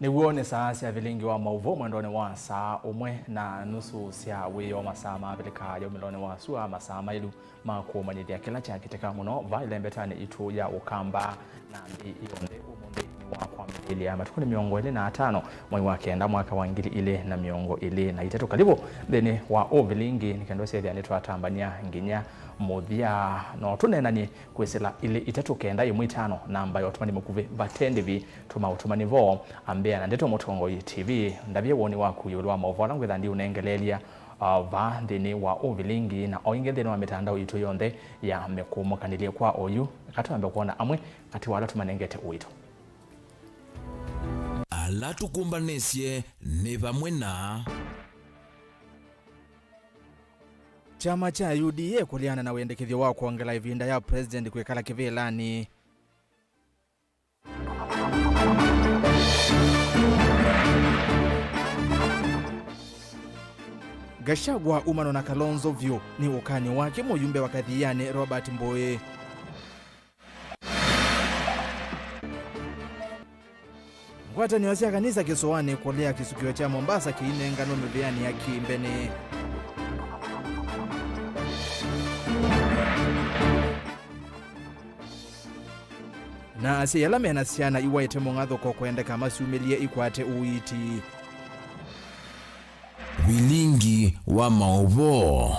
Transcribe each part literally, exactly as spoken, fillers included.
Nĩw'o nĩ saa sya vilingi wa maũvoo mwendonĩ wa saa ũmwe na nusu sya wĩoo, masaa ma Avilika yaumĩlonĩ wa sua, masaa maĩlu ma kũmanyĩthya kĩla kyakĩtĩka mũno va ĩlembetanĩ itũ ya Ũkamba na nthĩ yonthe. Ũmũnthĩ nĩ wa kwambĩlĩlya, matukũ nĩ mĩongo ĩlĩ na atano, mwei wa kenda, mwaka wa ngili ilĩ na mĩongo ĩlĩ na itatũ. Karibu nthĩnĩ wa ũvilingi, nĩ kenda ũsethĩa nĩtwatambany'a nginya mũthya. No tũneenany'e kwĩsĩla ilĩ itatũ kenda ĩmwe itano, namba ya ũtũmani mũkuvĩ vate ndĩvi. Tũma ũtũmani vo, ambĩa na Ndeto Mũtongoi T V. Ndavye woni waku ĩũlũ wa maũvoo ala ngwĩtha ndiũnengeleelya, uh, vaa nthĩnĩ wa ũvilingi na o ĩngĩ nthĩnĩ wa mĩtandao itũ yonthe ya mĩkũmũkanĩlye kwa oyu. Eka twambe kwona amwe katĩ wa ala tũmanengete ũito. Ala tũkũmbanĩsye nĩ vamwe na kyama kya U D A kũleana na wendekethyo wa kwongela ĩvinda ya President kwĩkala kĩvĩlanĩ. Gachagua umanwa na Kalonzo vyũ nĩ ũkany'o wake mũyumbe wa Kathiani Robert Mbũĩ. Ngwatanĩo sya kanisa kĩsũanĩ kũlea kĩsukĩo kya Mombasa kĩinenganwe mĩvĩanĩ ya kĩmbene. Na asyai ala mena syana iwaĩte mũng'athũko kwendeka masyumĩlye ikwate ũiiti. Vilingi wa maũvoo.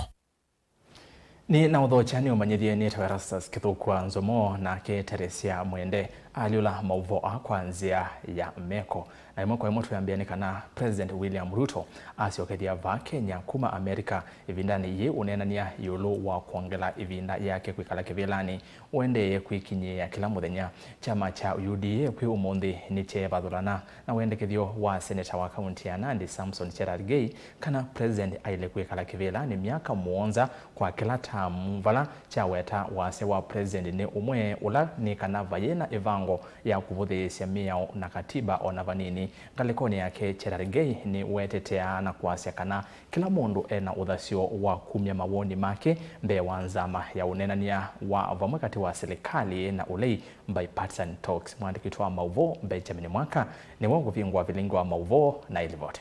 Nĩ na ũthokya nĩ ũmanyĩthye nĩtawa Erastus Kĩthũkua Nzomo, nake Teresia Mwende alyũla maũvoo aa kwa nzĩa ya meko. Na ĩmwe kwa ĩmwe twĩambĩa nĩ kana President William Ruto asyokethya vaa Kenya kuma America ĩvindanĩ yĩĩ ũneenany'a ĩũlũ wa kwongela ĩvinda yake kwĩkala kĩvĩlanĩ. Ũendee kwĩkinyĩĩa kĩla mũthenya. Kyama kya U D A kwĩ ũmũnthĩ nĩkyeevathũlana na wendekethyo wa seneta wa kaunti ya Nandi Samson Cherargei kana President aĩle kwĩkala kĩvĩlanĩ myaka mũonza kwa kĩla taamu, vala kyaweta wasya wa President nĩ ũmwe, ũla nĩ kana vayĩ na ĩvango ya kũvũthĩĩsya mĩao na katiba o na vanini. Ngalĩkonĩ yake, Cherargei nĩwetetea na kwasya kana kĩla mũndũ e na ũthasyo wa kumya mawoni make mbee wa nzama ya ũneenany'a wa vamwe katĩ wa silikalĩ na ũlei, bipartisan talks. Mwandĩki witũ wa maũvoo Benjamin Mwaka nĩwe ũkũvingũa vilingi wa maũvoo na ĩlivoti.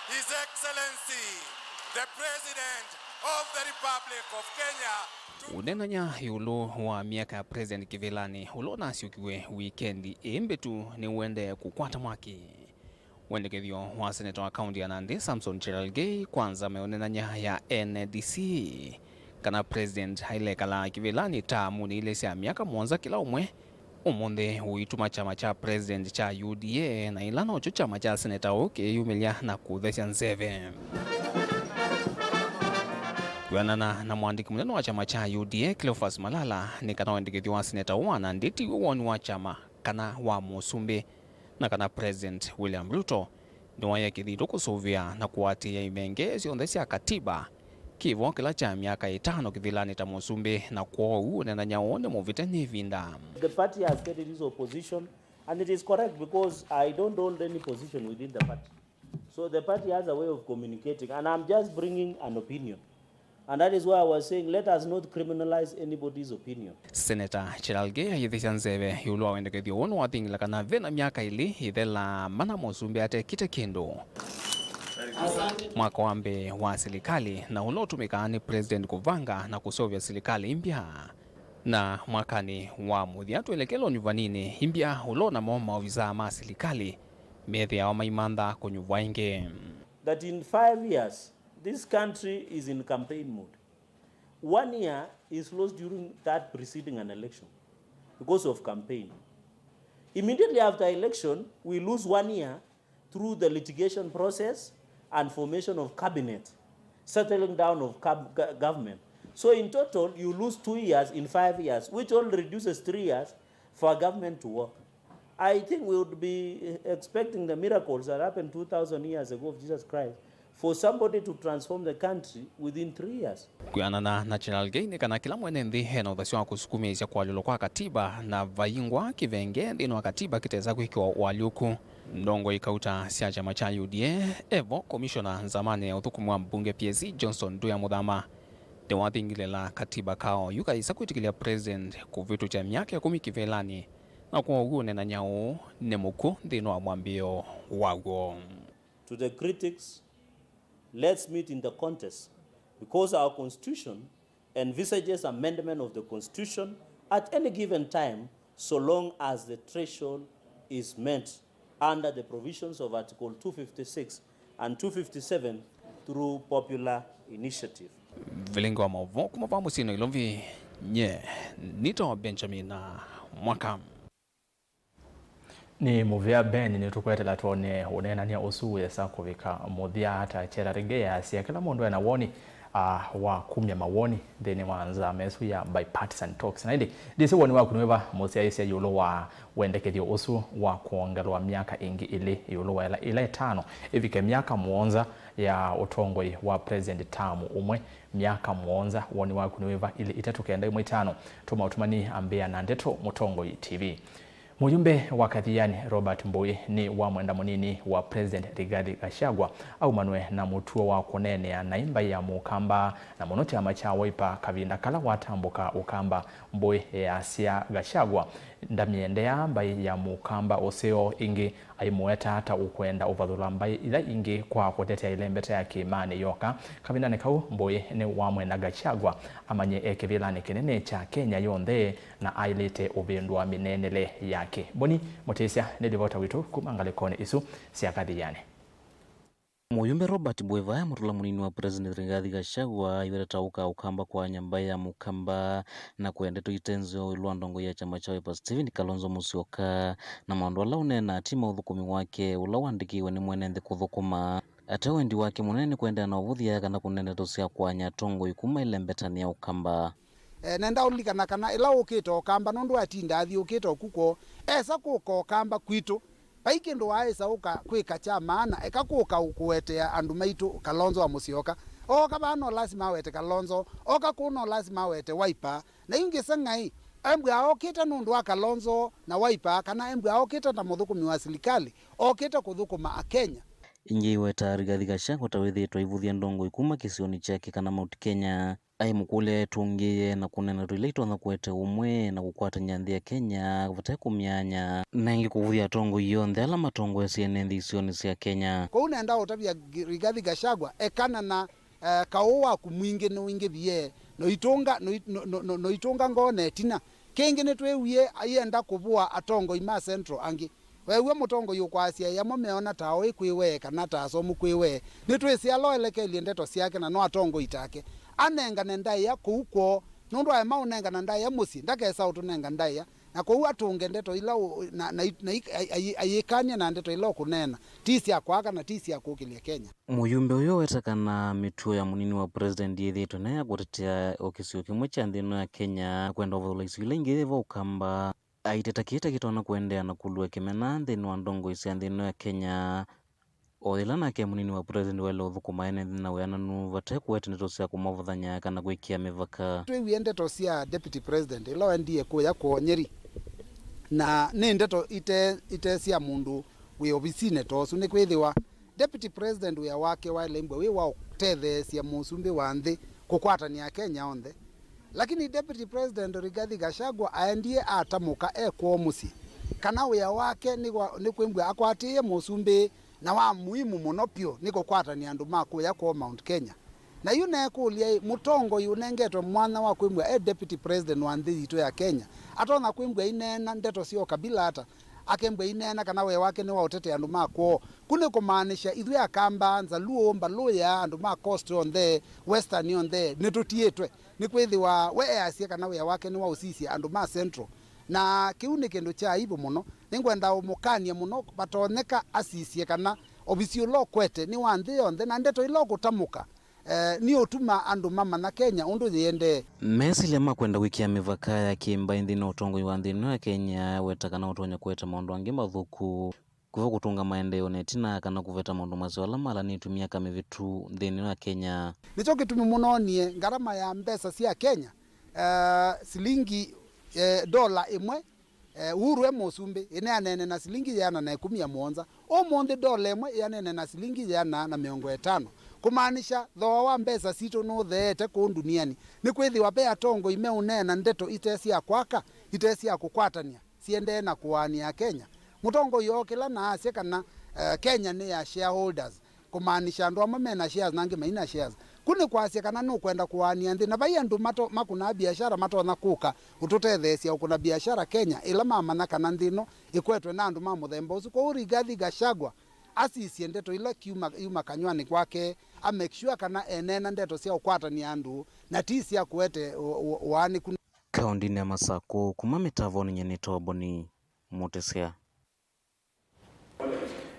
His Excellency, the President of the Republic of Kenya, to Ũneenany'a ĩũlũ wa myaka ya President kĩvĩlanĩ, ũla ũnasyũkiw'e wikendi ĩĩ mbĩtu, nĩũendee kũkwata mwaki. Wendekethyo wa seneta wa kaunti ya Nandi, Samson Cherargei, kwa nzama ya ũneenany'a ya N D C, kana President ailekala kĩvĩlanĩ taamunĩ ilĩ sya myaka mũonza kĩla ũmwe, ũmũnthĩ ũituma kyama kya President kya U D A, na ĩla nokyo kyama kya seneta ũũ, kĩyĩyumĩlya na kũthesya nzeve. Kwĩanana na mwandĩki mũnene wa kyama kya U D A, Cleophas Malala, nĩ kana wendekethyo wa seneta ũũ wa Nandi tiw'o woni wa kyama kana wa mũsumbĩ, na kana President William Ruto nĩwaĩe kĩthito kũsũvĩa na kũatĩĩa ivenge syonthe sya katiba kĩvo kĩla kya myaka ĩtano kĩvĩlanĩ ta mũsumbĩ, na kwoou ũneenany'a ũũ nĩ mũvĩte nĩ ĩvinda. The party has stated its opposition, and it is correct because I don't hold any position within the party. So the party has a way of communicating, and I'm just bringing an opinion. And that is why I was saying, let us not criminalize anybody's opinion. Senator Cherargei ayĩthĩsya nzeve ĩũlũ wa wendekethyo ũũ nĩwathingĩla kana ve na myaka ĩlĩ ĩthela mana mũsumbĩ atekĩte kĩndũ. Mwaka wa mbee wa silikalĩ, na ũla ũtũmĩkaa nĩ President kũvanga na kũseũvya silikalĩ imbya. Na mwakanĩ wa mũthya twelekele ũnyuvaninĩ imbya, ũla namo maovisaa ma silikalĩ methĩawa maimantha kũnyuvwa ĩngĩ. That in five years, this country is in campaign mode. One year is lost during that preceding an election because of campaign. Immediately after election, we lose one year through the litigation process and formation of cabinet, settling down of cab-, go-, government. So in total, you lose two years in five years, which only reduces three years for a government to work. I think we would be expecting the miracles that happened two thousand years ago of Jesus Christ for somebody to transform the country within three years. Kwĩanana na Cherargei nĩ kana kĩla mwene nthĩ ena ũthasyo wa kũsukumĩĩsya kũalyũlwa kwa katiba, na vaingwa kĩvenge nthĩnĩ wa katiba kĩtesa kwĩkĩwa ũalyũku. Ndongoi kauta sya kyama kya U D A, evo komishona nzamanĩ ya ũthũkũmi wa mbunge P S C Johnson Nduya Mũthama, nĩwathingĩlĩla katiba kao yu kaĩsa kwĩtĩkĩlya president kũvĩtũkya myaka ĩkũmi kĩvĩlanĩ Na kwoou ũneenany'a ũũ nĩ mũkw'ũ nthĩnĩ wa mwambĩĩo waw'o. To the critics, let's meet in the contest, because our constitution envisages amendment of the constitution at any given time, so long as the threshold is met under the provisions of Article two fifty-six and two fifty-seven through popular initiative. Vilingi wa maũvoo kuma vaa mũsyĩ Nairobi, nye nĩtawa Benjamin Mwaka. Nĩ mũvea Ben, nĩtũkwetela twone ũneenany'a ũsu wĩsa kũvika mũthya ata. Chera Rigea asya kĩla mũndũ ena woni, ah, wa kumya mawoni nthĩnĩ wa nzama ĩsu ya bipartisan talks. Na ĩndĩ ndĩsĩ woni waku nĩ wĩva mũsyaĩĩsya ĩũlũ wa wendekethyo ũsu wa kwongelwa myaka ĩngĩ ĩlĩ ĩũlũ wa ĩla, ĩla ĩtano ĩvike myaka mũonza ya ũtongoi wa President term ũmwe, myaka mũonza. Woni waku nĩ wĩva? Ilĩ itatũ kenda ĩmwe itano. Tũma ũtũmani ambĩa na ndeto Mũtongoi T V. Mũyumbe wa Kathiani Robert Mbũi nĩ wamwenda mũnini wa President Rigathi Gachagua aumanwe na mũtuo wa kũneenea naĩ mbaĩ ya Mũkamba, na mũno kyama kya Wiper kavinda kala watambũka Ũkamba. Mbũi easya Gachagua ndamyendeaa mbaĩ ya Mũkamba ũseo ĩngĩ, aimũweta ta ũkwenda ũvathũla mbaĩ ila ingĩ kwa kũtetea ĩlembeta ya kĩĩmanĩ yoka. Kavindanĩ kau, Mbũi nĩ wamwenda Gachagua amanye e kĩvĩlanĩ kĩnene kya Kenya yonthe na aĩlĩte ũvĩndũa mĩneenele yake. Boni Mũtĩsya nĩ livota witũ kuma ngalĩkonĩ isu sya Kathiani. Mũyumbe Robert Mbũi vaya mũtũla mũnini wa President Rigathi Gachagua aiweta ta ũka Ũkamba kwanya mbaĩ ya Mũkamba na kwenda ndeto ite nzeo ĩũlũ wa ndongoi ya kyama kya Wiper Stephen Kalonzo Musyoka, na maũndũ ala ũneenaa ti ma ũthũkũmi wake ũla wandĩkĩiwe nĩ mwene nthĩ kũthũkũma. Ate wendi wake mũnene nĩ kũendeea na ũvũthya kana kũnena ndeto sya kwanya atongoi kuma ĩlembetanĩ ya Ũkamba. E, nenda ũlilikana kana ĩla ũkĩte Ũkamba, nũndũ atinda athiũkĩte ũku kwoo, esa kũka Ũkamba kwitũ. Vai kĩndũ waaĩsa ũka kwĩka kya maana, eka kũka kũwetea andũ maitũ Kalonzo wa Musyoka. Ooka vaa no lasima awete Kalonzo, ooka kũu no lasima awete Wiper. Na yu ngĩseng'aĩ, embwĩa ookĩte nũndũ wa Kalonzo na Wiper, kana embwĩa ookĩte ta mũthũkũmi wa silikalĩ, ookĩte kũthũkũma Akenya? Ĩngĩ aiweta Rigathi Gachagua ta wĩthĩĩtwe aivũthya ndongoi kuma kĩsionĩ kyake kana Mount Kenya. Aimũkũlya etũngĩĩe na kũneena ndeto ila itonya kũete ũmwe na kũkwatany'a nthĩ ya Kenya vate kũmyanya, na ĩngĩ kũvũthya atongoi onthe ala matongoesye ene nthĩ isionĩ sya Kenya. Kwoou nenda ũtavya Rigathi Gachagua, ekana na, eh, kaũ waku mwingĩ nĩwingĩvie, noitũnga, noi-, no, no, no, noitũnga ngoo na ĩtina. Kĩngĩ nĩtwĩwie aienda kũvũa atongoi ma Central angĩ. Weew'a mũtongoi ũkwasya ĩ amwe meona ta oĩ kwĩ we kana ta asomu kwĩ we. Nĩtwĩsĩ ala ũelekelye ndeto syake na no atongoi take. Anengane ndaĩa kũu kwoo, nũndũ aema ũnengana ndaĩa mũsyĩ, ndakesa ũtũnenga ndaĩa. Na kwoou atũnge ndeto ila ũ-, na, na, na, ayĩ-, ayĩkany'e na ndeto ila ũkũneena, ti sya kwaka na ti sya kũkĩlya Kenya. Mũyumbe ũyũ aweta kana mĩtuo ya mũnini wa president yĩthĩĩtwe nayo ya kũtetea o kĩsio kĩmwe kya nthĩ ĩno ya Kenya na kwenda ũvathũla isio ila ingĩ yĩva Ũkamba. Aiteta kĩĩ ta kĩtonya kũendeea na kũlua kĩmena nthĩnĩ wa ndongoi sya nthĩ ĩno ya Kenya, o yĩla nake mũnini wa president waĩle ũthũkũma ene nthĩ na wĩananu vate kũete ndeto sya kũmavũthany'a kana kwĩkĩa mĩvaka. Twĩwie ndeto sya Deputy President ĩla waendie kũya kũonyeri, na nĩ ndeto ite, ite sya mũndũ wĩ ovisinĩ ta ũsu, nĩkwĩthĩwa Deputy President wĩa wake waĩle mbwe wĩ wa ũtetheesya mũsumbĩ wa nthĩ kũkwatany'a Akenya onthe. Lakini Deputy President Rigathi Gachagua aendie atamũka e kwoo mũsyĩ kana wĩa wake nĩ wa, nĩ kwĩmbwa akwatĩĩe mũsumbĩ na wa muimu mũno pyũ nĩ kũkwatany'a andũ ma kũya kwoo Mount Kenya. Na yu neekũlya-ĩ, mũtongoi ũnengetwe mwanya wa kwĩmbwa e Deputy President wa nthĩ yitũ ya Kenya atonya kwĩmbwa aineena ndeto sya ũkabila ata? Akembwa aineena kana wĩa wake nĩ wa ũtetea andũ ma kwoo. Ku nĩ kũmaanisha ithyĩ Akamba, Nzaluo, Mbaluya, andũ ma Coast onthe, Western onthe, nĩtũtiĩtwe. Nĩkwĩthĩwa we easya kana wĩa wake nĩ wa ũsisya andũ ma Central. Na kĩu nĩ kĩndũ kya aibu mũno. Nĩngwenda ũmũkany'e mũno, vatonyeka asisye kana ovisi ũla ũkwete nĩ wa nthĩ yonthe, na ndeto ila ũkũtamũka, eh, nĩũtuma andũ mamanya Kenya ũndũ yĩendee. Mesilya ma kwenda kwĩkĩa mĩvaka ya kĩ-mbaĩ nthĩnĩ wa ũtongoi wa nthĩ ĩno ya Kenya weta kana ũtonya kũete maũndũ angĩ mathũku, kũvo kũtũnga maendeeo na ĩtina kana kũveta maũndũ maseo ala malanĩtw'e myaka mĩvĩtu nthĩnĩ wa Kenya. Nĩkyo kĩtumi mũnoonie ngarama ya mbesa sya Kenya, eh, silingi, eh, ndola ĩmwe, eh, Uhuru e mũsumbĩ, ĩneanene na silingi yĩana na ĩkũmi ya mũonza. Ũmũnthĩ ndola ĩmwe ĩanene na silingi yĩana na mĩongo ĩtano. Kũmaanisha, thooa wa mbesa sitũ nũtheete kũũ nduniani, nĩkwĩthĩwa ve atongoi meũneena ndeto ite sya kwaka, ite sya kũkwatany'a, siendee na kũaanĩa Kenya. Mũtongoi ookĩla na asya kana, eh, Kenya nĩ ya shareholders, kũmaanisha andũ amwe me na shares na angĩ mai na shares. Ku nĩ kwasya kana nũkwenda kũaanĩa nthĩ, na vai andũ mato-, makũnaa biashara matonya kũka ũtũtetheesya ũkũna biashara Kenya, ĩla mamanya kana nthĩ ĩno ĩkwetwe na andũ ma mũthemba ũsu. Kwoou Rigathi Gachagua asisye ndeto ila kiuma, yuma kanyw'anĩ kwake, a make sure kana eneena ndeto sya ũkwatany'a andũ na ti sya kũete ũ-, ũ-, ũaanĩku. Kaũndĩnĩ ya Masakũ, kuma mĩtavonĩ nyie nĩ Toboni Mũtĩsya.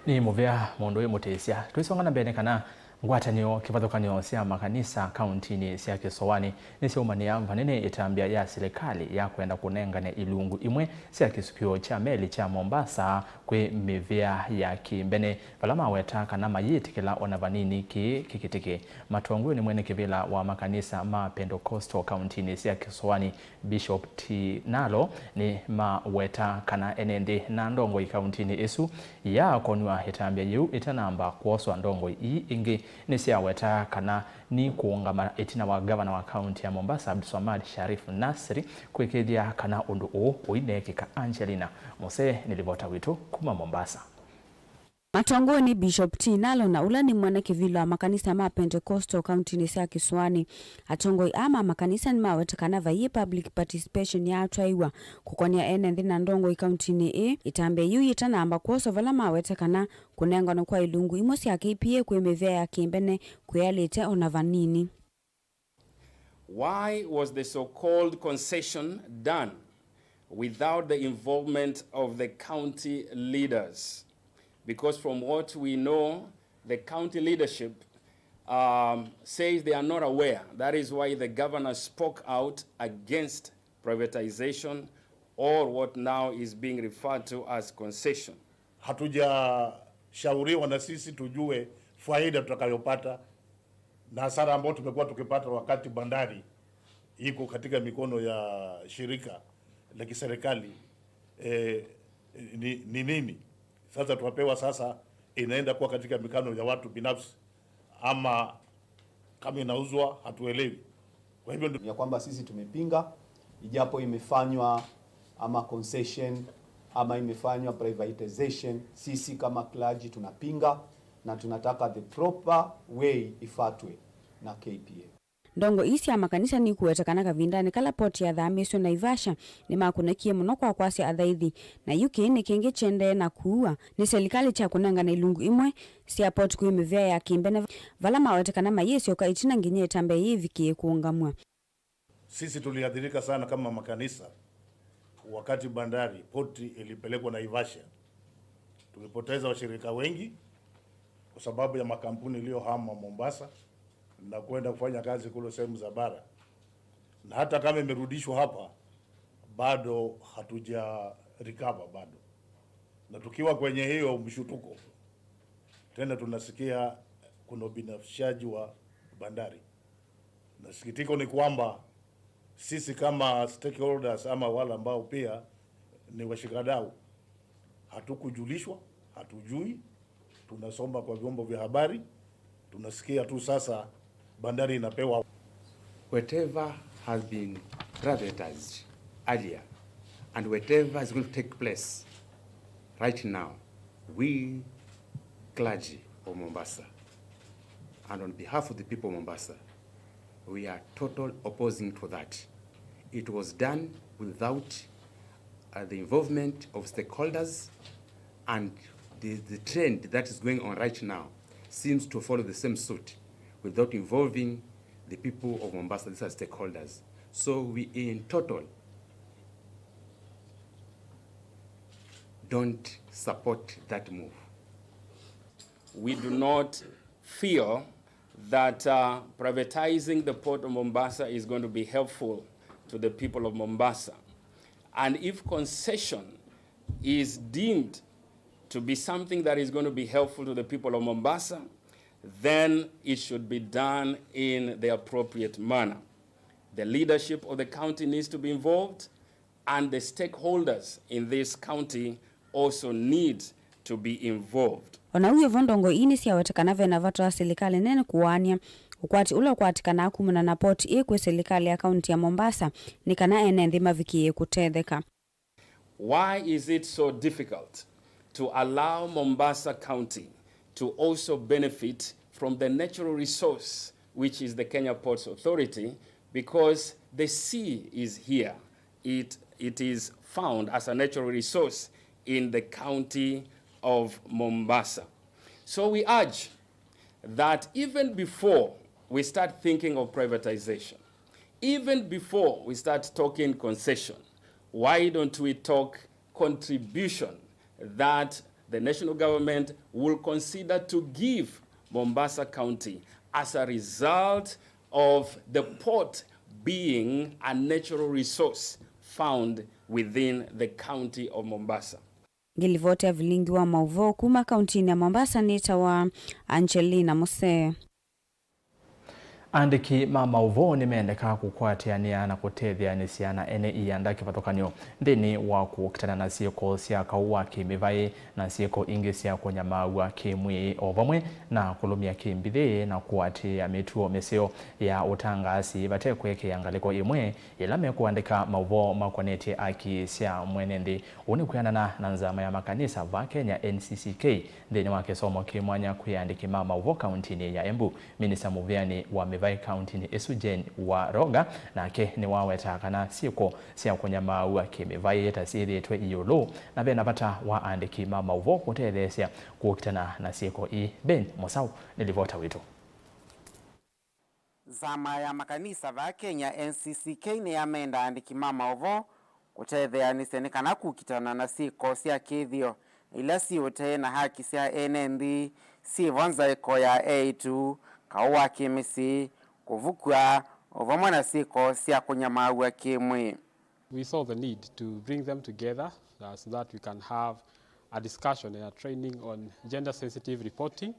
Nĩ mũvea mũndũ wĩ Mũtĩsya. Tũisonga na mbee nĩ kana ngwatanĩo kĩvathũkany'o sya makanisa kaũntĩnĩ sya Kĩsoanĩ nĩsyaumanĩa vanene ĩtambya ya silikalĩ ya kwenda kũnengane ilungu imwe sya kĩsukĩo kya meli kya Mombasa kwĩ mĩvĩa ya kĩmbene, vala maweta kana mayĩtĩkĩla ona vanini kĩĩ kĩkĩtĩke. Matongoi nĩ mwene kĩvĩla wa makanisa ma Pentecostal kaũntĩnĩ sya Kĩsoanĩ, Bishop Tinalo, nĩ maweta kana ene nthĩ na ndongoi kaũntĩnĩ ĩsu yaakonw'a ĩtambya yĩu ĩtanamba kwoswa. Ndongoi ii ingĩ nĩsyaweta kana nĩ kũũngama ĩtina wa ngavana wa kaũntĩ ya Mombasa, Abdulswamad Sharif Nasri, kwĩkĩĩthya kana ũndũ ũũ ũineekĩka. Angelina Mose nĩ livota witũ kuma Mombasa. Matongoi nĩ Bishop Tinalo na ũla nĩ mwene kĩvĩla wa makanisa ma Pentecostal kaũntĩnĩ sya Kĩsoanĩ. Atongoi aa ma makanisa nĩmaweta kana vaiĩ public participation yaatwaĩwa kũkonĩa ene nthĩ na ndongoi kaũntĩnĩ ĩĩ ĩtambya yĩu yĩtanamba kwoswa, vala maweta kana kũnenganwa kwa ilungu imwe sya K P A kwĩ mĩvĩa ya kĩmbene kũyalĩte ona vanini. Why was the so-called concession done without the involvement of the county leaders? Because from what we know, the county leadership, um, says they are not aware. That is why the governor spoke out against privatization or what now is being referred to as concession. Hatujashauriwa na sisi tujue faida tutakayopata na hasara ambayo tumekuwa tukipata wakati bandari iko katika mikono ya shirika la kiserikali, eh, ni, ni nini? Sasa tunapewa sasa inaenda kuwa katika mikono ya watu binafsi, ama kama inauzwa, hatuelewi. Kwa hivyo ndio ya kwamba sisi tumepinga, ijapo imefanywa ama concession, ama imefanywa privatization, sisi kama clergy tunapinga na tunataka the proper way ifatwe na K P A. Ndongoi ii sya makanisa nikũweta kana kavindanĩ kala poti yathamĩĩswe Naivasha, nĩmakũnĩkie mũno kwa kwasya athaithi, na yu kĩĩ nĩ kĩngĩ kyendee na kuua nĩ silikalĩ kya kũnengana ilungu imwe sya poti kwĩ mĩvĩa ya kĩmbene, vala mawete kana mayĩsyoka ĩtina nginya ĩtambya yĩĩ ĩvikĩe kũũngamw'a. Sisi tuliathirika sana kama makanisa wakati bandari, poti ilipelekwa Naivasha. Tulipoteza washirika wengi kwa sababu ya makampuni iliyohama Mombasa na kwenda kufanya kazi kule sehemu za bara. Na hata kama imerudishwa hapa, bado hatuja recover bado. Na tukiwa kwenye hiyo mshutuko, tena tunasikia kuna ubinafsishaji wa bandari. Na sikitiko ni kwamba sisi kama stakeholders ama wale ambao pia ni washikadau, hatukujulishwa, hatujui, tunasoma kwa vyombo vya habari, tunasikia tu sasa bandari inapewa. Whatever has been privatized earlier and whatever is going to take place right now, we clergy of Mombasa, and on behalf of the people of Mombasa, we are total opposing to that. It was done without, uh, the involvement of stakeholders, and the, the trend that is going on right now seems to follow the same suit without involving the people of Mombasa. These are stakeholders. So we in total don't support that move. We do not feel that, uh, privatizing the port of Mombasa is going to be helpful to the people of Mombasa. And if concession is deemed to be something that is going to be helpful to the people of Mombasa, then it should be done in the appropriate manner. The leadership of the county needs to be involved, and the stakeholders in this county also need to be involved. O na wĩ vo, ndongoi ii nĩsyaweta kana ve na vata wa silikalĩ nene kũaany'a ũkwati ũla ũkwatĩkanaa kumana na poti ĩĩ kwĩ silikalĩ ya kaunti ya Mombasa nĩ kana ene nthĩ mavikĩĩe kũtetheka. Why is it so difficult to allow Mombasa County to also benefit from the natural resource which is the Kenya Ports Authority? Because the sea is here. It, it is found as a natural resource in the county of Mombasa. So we urge that even before we start thinking of privatization, even before we start talking concession, why don't we talk contribution that the national government will consider to give Mombasa County as a result of the port being a natural resource found within the county of Mombasa. Ngĩlivoti ya vilingi wa maũvoo kuma kauntinĩ ya Mombasa nĩtawa Angelina Musee. Andĩki ma maũvoo nĩmendeka kũkwatĩanĩa na kũtetheanĩsya na ene ianda kĩvathũkany'o nthĩnĩ wa kũkitana na syĩko sya kaũ wa kĩ-mĩvaĩ na syĩko ingĩ sya kũnyamaaw'a kĩ-mwĩĩ, o vamwe na kũlũmya kĩmbithĩ na kũatĩĩa mĩtuo mĩseo ya ũtangaasi vate kũekea ngalĩko ĩmwe yĩla mekũandĩka maũvoo makonetye aki sya mwene nthĩ. Ũu nĩ kwĩanana na nzama ya makanisa vaa Kenya, N C C K, nthĩnĩ wa kĩsomo kĩ mwanya kwĩ andĩki ma maũvoo kauntinĩ ya Embu. Minista mũvĩanĩ wa mĩvaĩ kauntinĩ ĩsu, Jane Waroga, nake nĩwawetaa kana syĩko sya kũnyamaaw'a kĩ-mĩvaĩ ta syĩthĩĩtwe iũlũ, na ve na vata wa andĩki ma maũvoo kũtetheesya kũkitana na syĩko ii. Ben Mũsaũ nĩ livota witũ. Nzama ya makanisa vaa Kenya, N C C K, nĩyamenda andĩki ma maũvoo kũtetheanĩsya nĩ kana kũkitana na syĩko sya kĩthĩo ila syĩ ũtee na haki sya ene nthĩ, syĩ vo nzaĩko ya eĩtu, kaũ wa kĩ-mĩsyĩ, kũvukw'a, o vamwe na syĩko sya kũnyamaaw'a kĩ-mwĩĩ. We saw the need to bring them together, uh, so that we can have a discussion and a training on gender-sensitive reporting,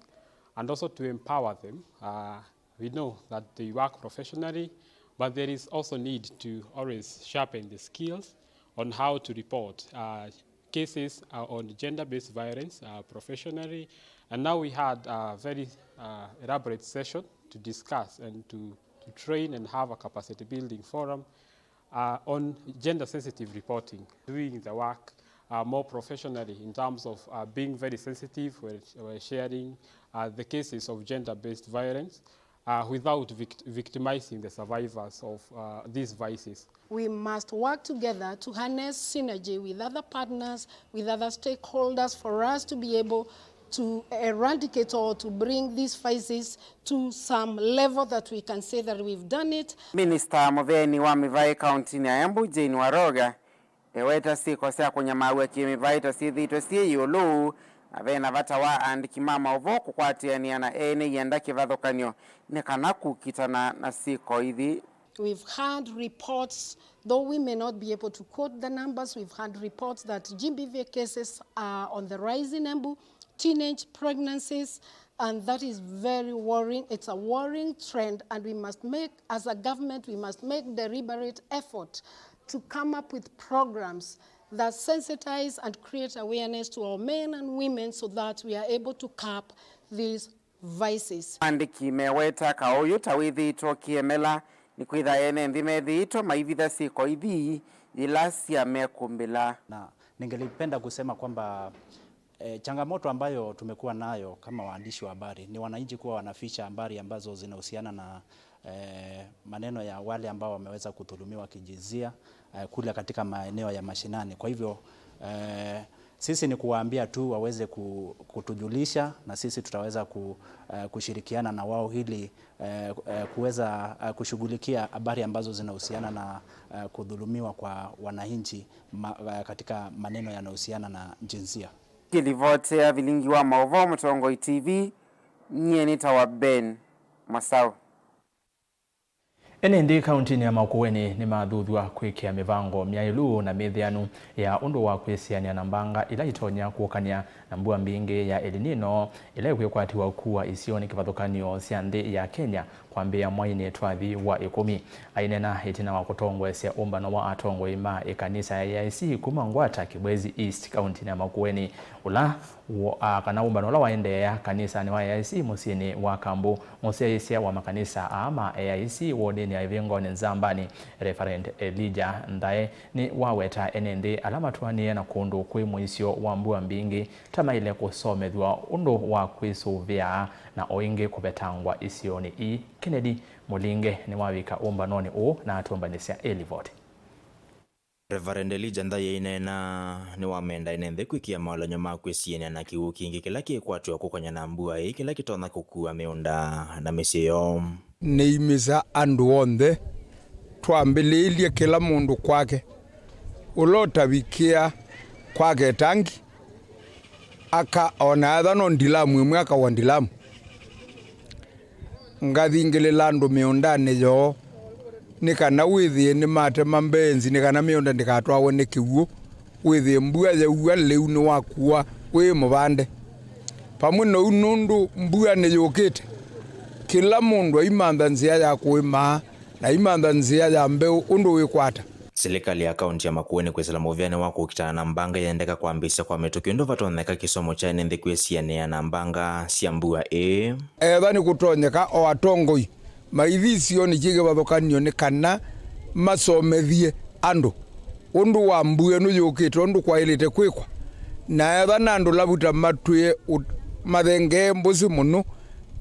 and also to empower them. Uh, we know that they work professionally, but there is also need to always sharpen the skills on how to report, uh, cases, uh, on gender-based violence, uh, professionally. And now we had a very, uh, elaborate session to discuss and to, to train and have a capacity building forum uh, on gender-sensitive reporting, doing the work, uh, more professionally in terms of, uh, being very sensitive when, when sharing, uh, the cases of gender-based violence, uh, without vict-, victimizing the survivors of, uh, these vices. We must work together to harness synergy with other partners, with other stakeholders, for us to be able to eradicate or to bring these vices to some level that we can say that we've done it. Minista mũvĩanĩ wa mĩvaĩ kauntinĩ ya Embu, Jane Waroga, eweta syĩko sya kũnyamaaw'a kĩ-mĩvaĩ ta syĩthĩĩtwe syĩ ĩũlũ, na ve na vata wa andĩki ma maũvoo kũkwatĩanĩa na ene ianda kĩvathũkany'o nĩ kana kũkitana na syĩko ithi. We've had reports, though we may not be able to quote the numbers, we've had reports that G B V cases are on the rise in Embu, teenage pregnancies, and that is very worrying. It's a worrying trend, and we must make, as a government, we must make deliberate effort to come up with programs that sensitize and create awareness to our men and women so that we are able to curb these vices. Andĩki meweta kaũ ũyũ ta wĩthĩĩtwe ũkĩemela nĩkwĩtha ene nthĩ methĩĩtwe maivitha syĩko ithi yĩla syamekũmbĩla. Na ningelipenda kusema kwamba, eh, changamoto ambayo tumekuwa nayo kama waandishi wa habari ni wananchi kuwa wanaficha habari ambazo zinahusiana na eh, maneno ya wale ambao wameweza kudhulumiwa kijinsia, eh, kule katika maeneo ya mashinani. Kwa hivyo, eh, sisi ni kuwaambia tu waweze ku-, kutujulisha na sisi tutaweza ku-, eh, kushirikiana na wao ili, eh, eh, kuweza, eh, kushughulikia habari ambazo zinahusiana na, eh, kudhulumiwa kwa wananchi ma-, eh, katika maneno yanayohusiana na jinsia. Kĩlivoti ya vilingi wa maũvoo Mũtongoi T V, nyie nĩtawa Ben Masaũ. Ene nthĩ kauntinĩ ya Makueni nĩmathuthw'a kwĩkĩa mĩvango myaĩlu na mĩtheanu ya ũndũ wa kwĩsĩanĩa na mbanga ila itonya kũkany'a na mbua mbingĩ ya El Nino ĩla ĩkwĩkwatĩw'a kũa isionĩ kĩvathũkany'o sya nthĩ ya Kenya, kwambĩĩa mwainĩ twathi wa ĩkũmi. Aineena ĩtina wa kũtongoesya ũmbano wa atongoi ma ĩkanisa ya A I C kuma Ngwata, Kibwezi East, kauntinĩ ya Makueni, ũla wo-, a, kana ũmbano ũla waendeea kanisanĩ wa A I C mũsyĩnĩ wa Kambu, mũsyaĩĩsya wa makanisa aa ma A I C wodinĩ ya Ĩvĩngonĩ Nzambani, Reverend Elijah Nthae, nĩwaweta ene nthĩ ala matũanĩe na kũndũ kwĩ mũisyo wa mbua mbingĩ ta maĩle kũsomethw'a ũndũ wa kwĩsũvĩa na o ĩngĩ kũvetangwa isionĩ ii. Kennedy Mũlinge nĩwavika ũmbanonĩ ũũ na atũmbanĩsya ĩ livoti. Reverend Elijah Nthai aineena nĩwamenda ene nthĩ kwĩkĩa maũlany'o ma kwĩsianĩa na kĩw'ũ kingĩ kĩla kĩkwatĩwa kũkony'a na mbua ĩĩ kĩla kĩtonya kũkua mĩũnda na mĩsyĩ yoo. Nĩimĩsa andũ onthe, twambĩlĩĩlye kĩla mũndũ kwake, ũla ũtavikĩa kwake ĩtangi, aka ona etha no ndilamu ĩmwe, akawa ndilamu. Ngathingĩlĩla andũ mĩũndanĩ yoo, nĩ kana wĩthĩe nĩmatema mbeenzi, nĩ kana mĩũnda ndĩkatwawe nĩ kĩw'ũ, wĩthĩe mbua yaua lĩu nĩwakua wĩ mũvande. Vamwe na ũu, nũndũ mbua nĩyũkĩte, kĩla mũndũ aimantha nzĩa ya kũĩma na aimantha nzĩa ya mbeũ ũndũ wĩkwata. Silikalĩ ya kaunti ya Makueni kwĩsĩla mũvĩanĩ wa kũkitana na mbanga yendeka kwambĩĩsya kwa mĩtũkĩ ũndũ vatonyeka kĩsomo kya ene nthĩ kwĩsianĩa na mbanga sya mbua ĩĩ. Etha nĩkũtonyeka, o atongoi maithi isionĩ syĩ kĩvathũkany'o nĩ kana masomethye andũ ũndũ wa mbua ĩno yũkĩte ũndũ kwaĩlĩte kwĩkwa. Na etha na andũ lavuta matwĩe ũ-, mathengee mbũsĩ mũno,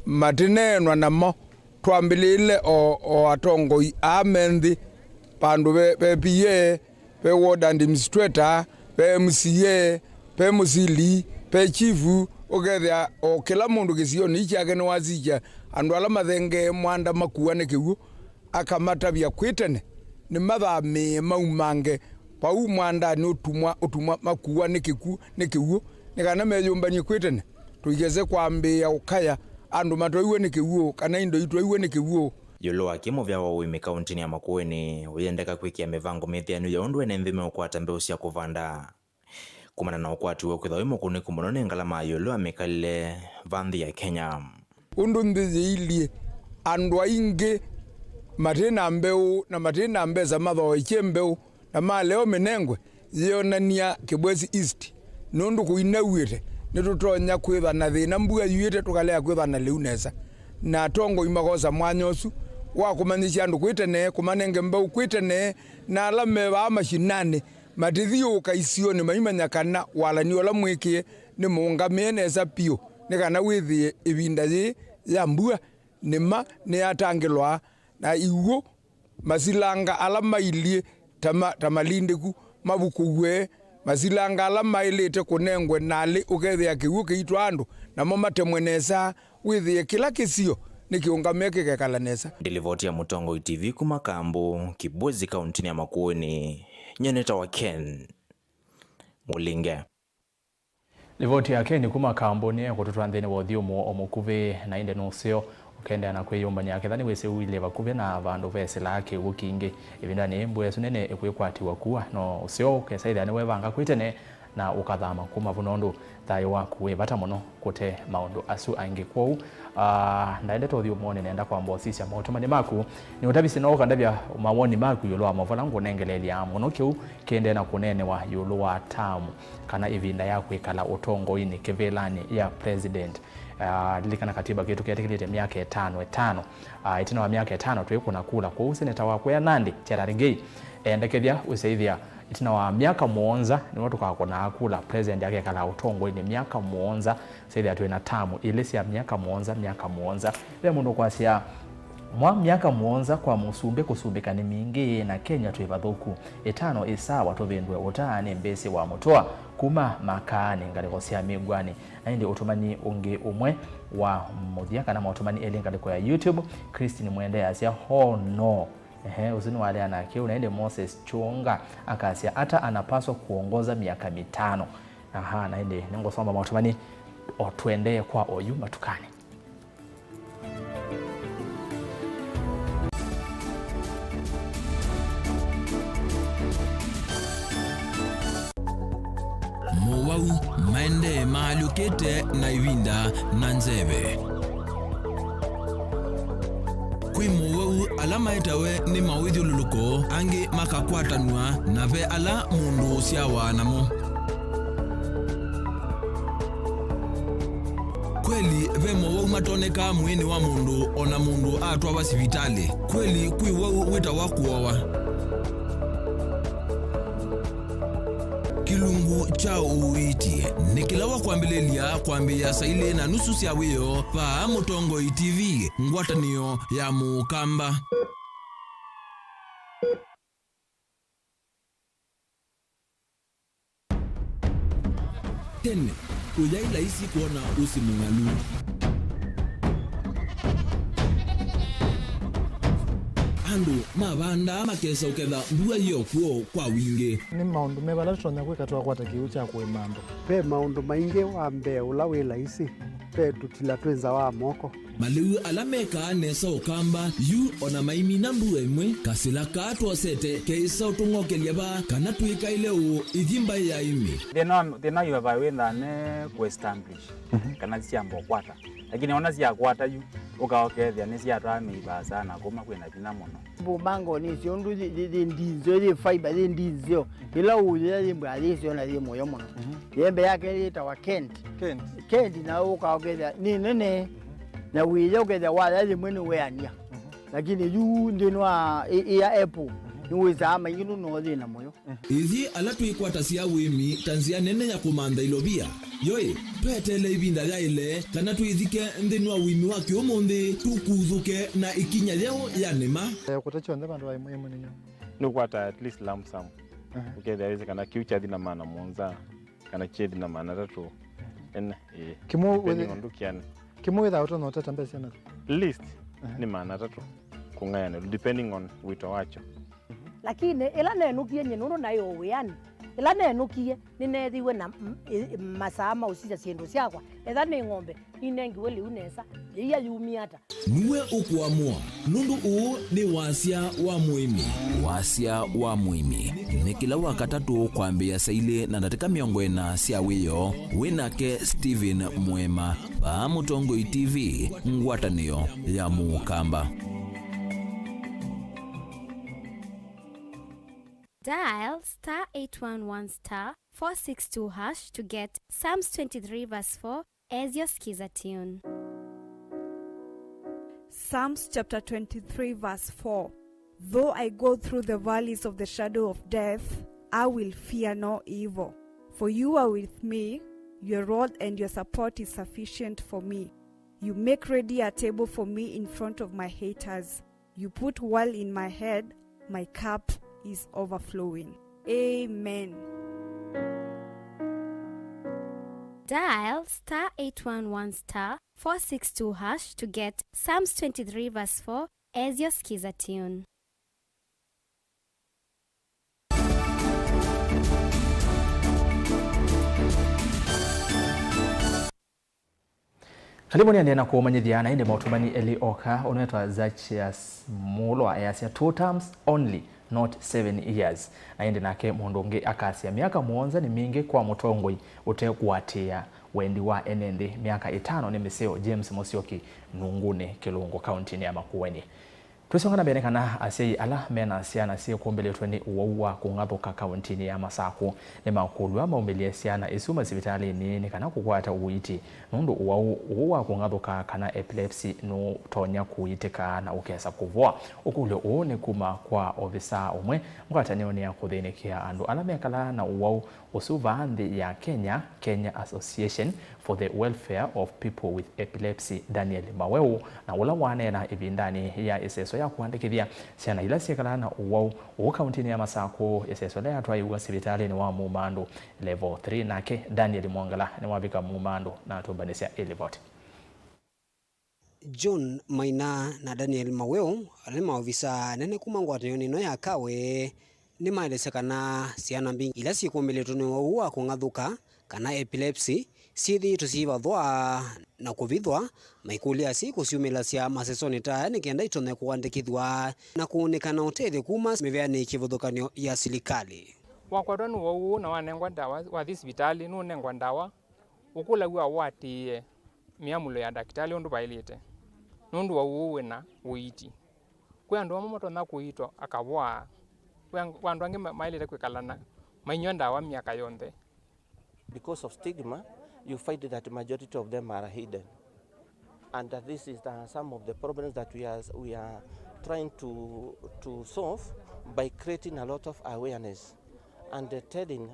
matineenwa namo. Twambĩlĩĩle o, o atongoi aa me nthĩ, vandũ ve, ve P A, ve ward administrator, ve M C A, ve mũsili, ve chief, ũkethĩa o kĩla mũndũ kĩsionĩ kyake nĩwasikya andũ ala mathengee mwanda makuwa nĩ kĩw'ũ, akamatavya kwĩ tene nĩmathamĩĩe maumange vau mwandanĩ ũtumwa, ũtumwa makuwa nĩ kĩkw'ũ, nĩ kĩw'ũ, nĩ kana meyũmbany'e kwĩ tene. Tũikese kwambĩĩa ũkaya andũ matwaiwe nĩ kĩw'ũ kana indo itwaiwe nĩ kĩw'ũ. Ĩũlũ wa kĩ, mũvĩa wa ũĩmi kauntinĩ ya Makueni ũyendeka kwĩkĩa mĩvango mĩthĩanu ya ũndũ ene nthĩ meũkwata mbeũ sya kũvanda kumana na ũkwati wa kwĩthwa wĩ mũkunĩku mũno nĩ ngalama ya ĩũlũ ya mĩkalĩle va nthĩ ya Kenya. Ũndũ nthĩ yĩilyĩ, andũ aingĩ matĩ na mbeũ na matĩ na mbesa mathooekye mbeũ na malea ũmĩnengwe, yĩonany'a Kibwezi East, nũndũ kũinauĩte, nĩtũtonya kwĩtha na thĩna mbua yuĩte, tũkalea kwĩtha na lĩu nesa. Na atongoi makosa mwanya ũsu wa kũmanyĩsya andũ kwĩ tene, kũmanenge mbeũ kwĩ tene, na ala me vaa mashinanĩ matithiũũka isionĩ maimanya kana walany'o ũla mwĩkĩe nĩ mũũngamĩe nesa piũ, nĩ kana wĩthĩe ĩvinda yĩĩ ya mbua nĩ ma nĩyatangĩlwa, na iw'ũ masilanga ala mailyĩ ta ma-, ta malindĩku mavukũw'e, masilanga ala maĩlĩte kũnengwe nalĩ, ũkethĩa kĩw'ũ kĩitwa andũ, namo matemwe nesa, wĩthĩe kĩla kĩsio nĩkĩũngamĩe kĩkekala nesa. Ndĩ livoti ya Mũtongoi T V kuma Kambu, Kibwezi, kauntinĩ ya Makueni, nyie nĩtawa Ken Mũlinge. Livoti ya Ken kuma Kambu nĩekũtũtwaa nthĩnĩ wa ũthyũmũo o mũkuvĩ, na ĩndĩ nũseo ũkendeea na kwĩyũmbany'a ketha nĩwĩsĩ ũilye vakuvĩ na vandũ vesĩlaa kĩw'ũ kingĩ. Ĩvindanĩ yĩĩ mbua ĩsu nene ĩkwĩkwatĩw'a kua, no ũseo ũkesa ĩthĩa nĩwevanga kwĩ tene na ũkathama kuma vu, nũndũ thayũ waku wĩ vata mũno kũte maũndũ asu angĩ. Kwoou, ah, ndaendete ũthyũmũonĩ, nenda kwamba ũsisya maũtũmani maku. Nĩ ũtavisye no ũkandavya mawoni maku ĩũlũ wa maũvoo ala ngũnengeleelya mũno kĩu kĩendee na kũneenewa ĩũlũ wa taamu kana ĩvinda ya kwĩkala ũtongoinĩ kĩvĩlanĩ ya president. Ah, lilikana katiba kitũ kĩetĩkĩlĩte myaka ĩtano ĩtano. Ah, ĩtina wa myaka ĩtano twĩkũna kula. Kwoou seneta wa kũya Nandi, Chelari Gay, endekethya ũsyaĩthya ĩtina wa myaka mũonza nĩw'o tũkakũnaa kula, president akekala ũtongoinĩ myaka mũonza, syaĩthya twĩ na tamu ilĩ sya myaka mũonza, myaka mũonza. Ve mũndũ ũkwasya, mwa myaka mũonza kwa mũsumbĩ kũsumbĩka nĩ mingĩ, na Kenya twĩ vathũku. Ĩtano ĩ sawa, tũvĩndũe ũtaa nĩ mbĩsĩ wa mũtũa kuma makaanĩ, ngalĩko sya mĩngwani. Na ĩndĩ ũtũmani ũngĩ ũmwe wa mũthya, kana maũtũmani elĩ ngalĩko ya YouTube, Christine Mwende asya, "Oh no." Ehe, ũsu nĩwaleana kĩu. Na ĩndĩ Moses Chunga akasya, "Hata anapaswa kuongoza miaka mitano." Aha, na ĩndĩ nĩngũsoma maũtũmani o tũendee kwa oyu matukanĩ. Mowau maendee maalyũkĩte na ĩvinda na nzeve. Kwĩ mowau ala maetawe nĩ mawĩthyũlũlũko, angĩ makakwatanw'a, na ve ala mũndũ ũsyawa namo. Kweli, ve mowau matonekaa mwĩĩnĩ wa mũndũ o na mũndũ atwawa sivitalĩ. Kweli, kwĩ wau wĩtawa kũowa. Kĩlungu kya ũiiti nĩ kĩla wa kwambĩlĩlya kwambĩĩa saa ilĩ na nusu sya wĩoo vaa Mũtongoi T V, ngwatanĩo ya Mũkamba. Tene, kũyaĩ laisi kwona ũsĩ mũng'alu. Andũ mavandaa makesa ũketha mbua yĩ o kw'o kwa wingĩ. Nĩ maũndũ meva ala tũtonya kwĩka twakwata kĩw'ũ kya kũĩma andũ? Ve maũndũ maingĩ. Wa mbee ũla wĩ laisi, ve tũtila twĩ nza wa moko. Malĩu ala mekaa nesa Ũkamba yu o na maimina mbua ĩmwe, kasĩla kaa twosete keĩsa ũtũng'okelya vaa kana twĩkaĩle ũũ ithi mbaĩ ya ĩmĩ. Thĩna wa, thĩna wa vai wĩthaa ne kũestablish, mhm, kana syamba ũkwata. Lakini ona syakwata yu, ũkaokethĩa nĩsyatwaa mĩi vaasa na kuma kwĩna vinya mũno. Mbumbango nĩsyo ũndũ yĩ, yĩ, yĩ ndinzeo, yĩ fiber, yĩ ndinzeo. Ĩla ũyĩa yĩ mbwa yĩsyo na yĩ mũyo mũno. Mhm. Yembe yake yĩtawa Kent. Kent. Kent na ũkaokethĩa nĩ nene. Na wĩya ũkethĩa waya yĩmwe nĩ weania. Mhm. Lakini yu nthĩnĩ wa ĩ-, ĩya apple, mhm, nĩwĩsaa maingĩ nũno thĩna mũyo. Ithyĩ ala twĩkwatasya ũĩmi ta nzĩa nene ya kũmantha ilovia, yoĩ, tweteele ĩvinda yaĩle kana twĩthike nthĩnĩ wa ũĩmi wa kĩũmũnthĩ, tũkuthũke na ĩkinya yeũ ya nĩma. Eh, kũta kyonthe vandũ va ĩmwe ĩmwe nĩ nyau. Nĩũkwata at least lump sum. Aha. Ũkethĩa wĩsĩ kana kĩu kyathi na maana mũonza, kana kyethi na maana atatũ. Ene, ĩĩ. Kĩmwe depending wĩthĩ-, on ndũkĩane. Kĩmwe wĩthaa ũtonya ũtata mbesa na? Least, aha, nĩ maana atatũ kũng'ayanĩlwa, depending on wĩto wakyo. Lakini ĩla nenũkie nyie nũndũ naĩ o wĩanĩ, ĩla nenũkie nĩneethiwe na m-, ĩ-, masaa ma ũsisya syĩndũ syakwa, etha nĩ ng'ombe, ninengiwe lĩu nesa, yĩia yumie ata? Nue ũkũamũa, nũndũ ũũ nĩ wasya wa mũĩmi. Wasya wa mũĩmi nĩ kĩla Wakatatũ kwambĩĩa saa ilĩ na ndatĩka mĩongo ĩna sya wĩoo, wĩ nake Stephen Mwema, vaa Mũtongoi T V, ngwatanĩo ya Mũkamba. Dial star eight one one star four six two hash to get Psalms twenty-three verse four as your skiza tune. Psalms chapter twenty-three, verse four. Though I go through the valleys of the shadow of death, I will fear no evil. For you are with me, your rod and your support is sufficient for me. You make ready a table for me in front of my haters. You put oil in my head, my cup is overflowing. Amen. Dial star eight one one star four six two hash to get Psalms twenty-three verse four as your skiza tune. Kalĩvũ nĩendee na kũmanyĩthya, na ĩndĩ maũtũmani elĩ oka, ũnetwa Zacchaeus Mulwa easya, "Two terms only, not seven years." Na ĩndĩ nake mũndũ ũngĩ akasya, "Myaka mũonza nĩ mingĩ kwa mũtongoi ũte kũatĩĩa wendi wa ene nthĩ. Myaka ĩtano nĩ mĩseo." James Mũsyoki, Nunguni, Kĩlungu, kauntinĩ ya Makueni. Twĩsonga na mbee nĩ kana asyai ala me na syana syĩkũmbĩlĩtwe nĩ ũwau wa kũng'athũka kauntinĩ ya Masakũ nĩmakũlw'a maumĩlye syana isu masivitalĩnĩ nĩ kana kũkwata ũiiti, nũndũ ũwau ũũ wa kũng'athũka kana epilepsy nũtonya kũitĩka na ũkesa kũvoa. Ũkũlyo ũũ nĩ kuma kwa ovisaa ũmwe ngwatanĩonĩ ya kũthĩnĩkĩa andũ ala mekalaa na ũwau ũsu vaa nthĩ ya Kenya, Kenya Association for the Welfare of People with Epilepsy, Daniel Maweu, na ũla waneena ĩvindanĩ ya ĩseso ya kũandĩkĩthya syana ila syĩkalaa na ũwau ũũ kauntinĩ ya Masakũ, ĩseso ĩla yatwaĩiw'a sivitalĩnĩ wa Mumandũ Level three. Nake Daniel Mwongela nĩwavika Mumandũ na atũmbanĩsya ĩlivoti. John Maina na Daniel Maweu, ala nĩ maovisaa anene kuma ngwatanĩonĩ ĩno ya Kawe, nĩmaelesya kana syana mbingĩ ila syĩkũmbĩlĩtwe nĩ ũwau wa kũng'athũka, kana epilepsy, syĩthĩĩtwe syivathwa na kũvithwa, maikũlya asyai kũsyumĩlasya masesonĩ ta aya nĩ kenda itonye kũandĩkĩthw'a na kũũnĩka na ũtethyo kuma mĩveanĩ kĩvathũkany'o ya silikalĩ. Wakwatwa nĩ ũwau ũũ na wanengwa ndawa, wathi sivitalĩ, nũnengwa ndawa, ũkũlaw'a ũatĩĩe mĩamũlo ya ndakĩtalĩ ũndũ vaĩlĩte, nũndũ ũwau ũũ wĩna ũiiti. Kwĩ andũ amwe matonya kũiitwa akavoa. Kwĩ ang-, kwĩ andũ angĩ ma-, maĩlĩte kwĩkala na mainyw'a ndawa myaka yonthe. Because of stigma, you find that majority of them are hidden. And uh, this is the, some of the problems that we are, we are trying to, to solve by creating a lot of awareness and uh, telling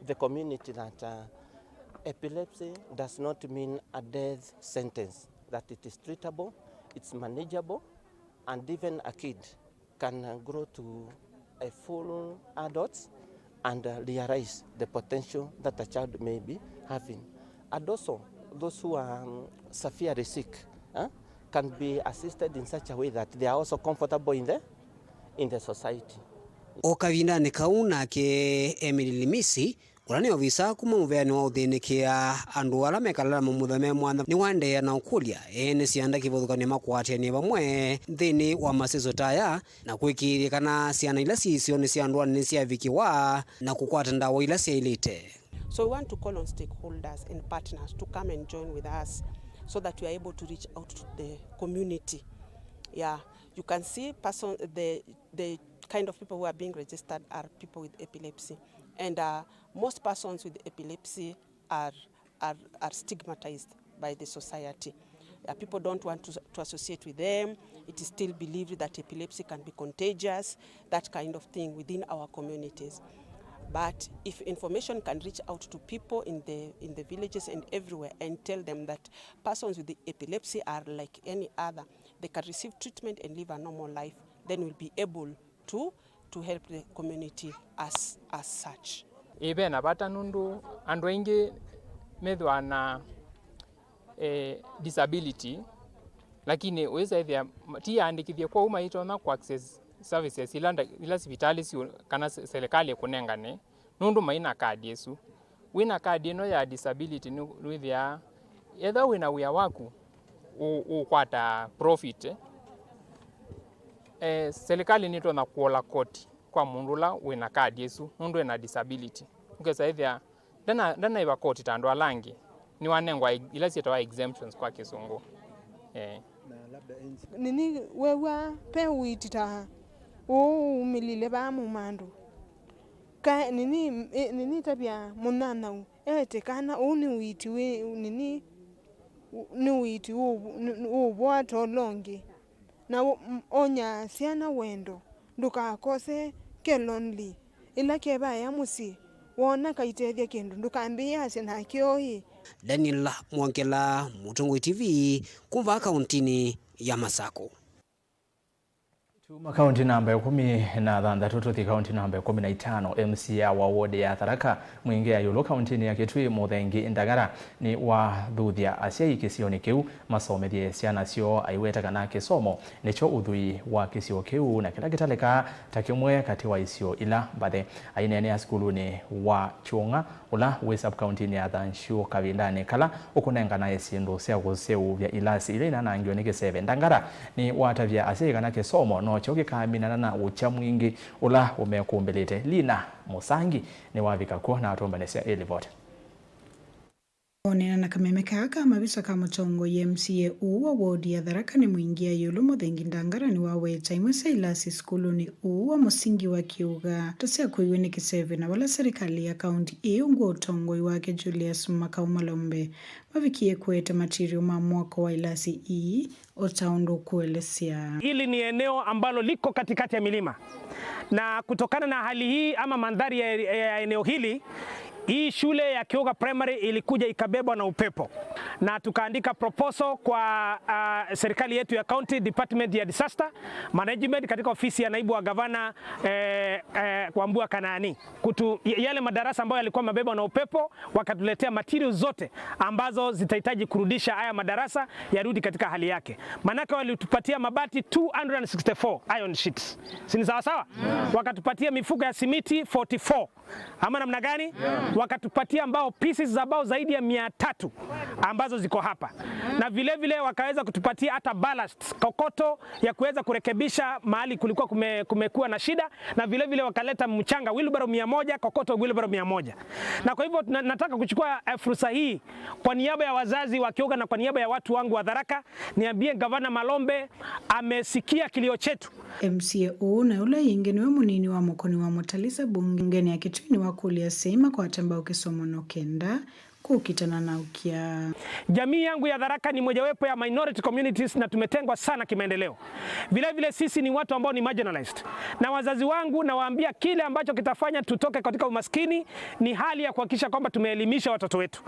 the community that uh, epilepsy does not mean a death sentence, that it is treatable, it's manageable, and even a kid can uh, grow to a full adult and uh, realize the potential that a child may be having. And also, those who are um, severely sick uh, can be assisted in such a way that they are also comfortable in the, in the society. O kavindanĩ kau nake Emily Limisi, ũla nĩ ovisa kuma mũvĩanĩ wa ũthĩnĩkĩa andũ ala mekalaa namo mũthenya me mwanya, nĩwaendeea na ũkũlya ene syanda kĩvathũkany'o makwatĩanĩe vamwe nthĩnĩ wa masesũ ta aya, na kũĩkĩĩthya kana syana ila syĩ isionĩ sya ndũanĩ nĩsyavikĩwa na kũkwata ndawa ila syaĩlĩte. So we want to call on stakeholders and partners to come and join with us so that we are able to reach out to the community. Yeah, you can see person, the, the kind of people who are being registered are people with epilepsy. And uh, most persons with epilepsy are, are, are stigmatized by the society. Uh, people don't want to, to associate with them. It is still believed that epilepsy can be contagious, that kind of thing within our communities. But if information can reach out to people in the, in the villages and everywhere and tell them that persons with the epilepsy are like any other, they can receive treatment and live a normal life, then we'll be able to, to help the community as, as such. Ĩ, ve na vata nũndũ andũ aingĩ methĩwa na eh, disability, lakini ũĩsa ĩthĩa ti aandĩkĩthye, kwoou maitonya kũ access services ila nda-, ila sivitalĩ siũ-, kana se-, silikalĩ ĩkũnengane nũndũ mai na kadi ĩsu. Wĩ na kadi ĩno ya disability nĩ wĩthĩaa ethĩwa wĩ na wĩa waku ũ-, ũkwata profit, eh, silikalĩ nĩtonya kũola koti kwa mũndũ ũla wĩ na kadi ĩsu nũndũ ena disability. Ũkesa ĩthĩa ndana-, ndanaĩva koti ta andũ ala angĩ, nĩwanengwa ila syĩtawa exemptions kwa Kĩsũngũ. Eh. Nini weew'a ve ũiiti ta ũũ ũumĩlile vaa Mũmandũ? Ka nini, ĩ, nini ĩtavya mũnyanyaũ eete kana ũũ nĩ ũiiti wĩ, nini, nĩ ũiiti ũũ, nĩ, nĩ ũũvoa ta ũla ũngĩ? Na ũ-, m-, onya syana wendo, ndũkakose ke lonely. Ĩla kevaĩa mũsyĩ, woona kaitethya kĩndũ, ndũkambĩĩasye nakyo ĩ. Daniel Mwongela, Mũtongoi T V, kuma vaa kauntinĩ ya Masakũ. Tuma kaunti namba ĩkũmi na thanthatũ tũthi kaunti namba ĩkũmi na itano, M C A wa wodi ya Tharaka Mwingĩ ya ĩũlũ kauntinĩ ya Kitui Mũthengi Ndang'ara nĩwathuthya asyai kĩsionĩ kĩu masomethye syana syoo, aiweta kana kĩsomo nĩkyo ũthwii wa kĩsio kĩu na kĩla kĩtalekaa ta kĩmwe katĩ wa isio ila mbathe. Aineenea sukulunĩ wa Kyũng'a ũla wĩ sub-kauntinĩ ya Thanshu kavindanĩ kala ũkũnenganae syĩndũ sya kũseũvya ilasi ila inanangiwe nĩ kĩseve, Ndang'ara nĩwatavya asyai kana kĩsomo nokyo kĩkaminana na ũkya mwingĩ ũla ũmekũmbĩlĩte. Lina Mũsangi nĩwavika kw'o na atũmbanĩsya ĩ livoti. Kũneena na kameme kaa ka mavisa ka mũtongoi, M C A ũũ wa wodi ya Tharaka nĩ Mwingĩ ya ĩũlũ Mũthengi Ndang'ara nĩwaweta imwe sya ilasi sukulunĩ ũũ wa mũsingi wa Kĩũga ta syakũiwe nĩ kĩseve, na vala silikalĩ ya kaunti ĩĩ ungu wa ũtongoi wake Julius Makau Malombe mavikie kũete matirio ma mwako wa ilasi ii, o ta ũndũ ũkũelesya. Hili ni eneo ambalo liko katikati ya milima, na kutokana na hali hii ama mandhari ya, ya eneo hili, hii shule ya Kĩũga Primary ilikuja ikabebwa na upepo, na tukaandika proposal kwa, ah, serikali yetu ya county, department ya disaster management, katika ofisi ya naibu wa gavana, eh, eh, Wambua Kanaani, kutu, yale madarasa ambayo yalikuwa mabebwa na upepo, wakatuletea materials zote ambazo zitahitaji kurudisha haya madarasa yarudi katika hali yake. Manake walitupatia mabati two hundred sixty-four iron sheets. Si ni sawa sawa? Yeah. Wakatupatia mifuko ya simiti forty-four. Ama namna gani? Yeah. Wakatupatia mbao, pieces za mbao zaidi ya mia tatu ambazo ziko hapa, na vile vile wakaweza kutupatia hata ballast, kokoto ya kuweza kurekebisha mahali kulikuwa kume-, kumekuwa na shida, na vile vile wakaleta mchanga wheelbarrow mia moja, kokoto wheelbarrow mia moja. Na kwa hivyo na-, nataka kuchukua, eh, fursa hii kwa niaba ya wazazi wa Kĩũka na kwa niaba ya watu wangu wa Tharaka, niambie Gavana Malombe amesikia kilio chetu. M C A ũũ na ũla ĩngĩ nĩwe mũnini wa Mũkũni wa Mũtalisa mbungenĩ ya Kitui nĩwakũlya asyai makwate mbau kĩsomo no kenda kũkitana na ũkĩa. Jamii yangu ya Tharaka ni mojawapo ya minority communities na tumetengwa sana kimaendeleo. Vile vile sisi ni watu ambao ni marginalized. Na wazazi wangu nawaambia kile ambacho kitafanya tutoke katika umaskini ni hali ya kuhakikisha kwamba tumeelimisha watoto wetu.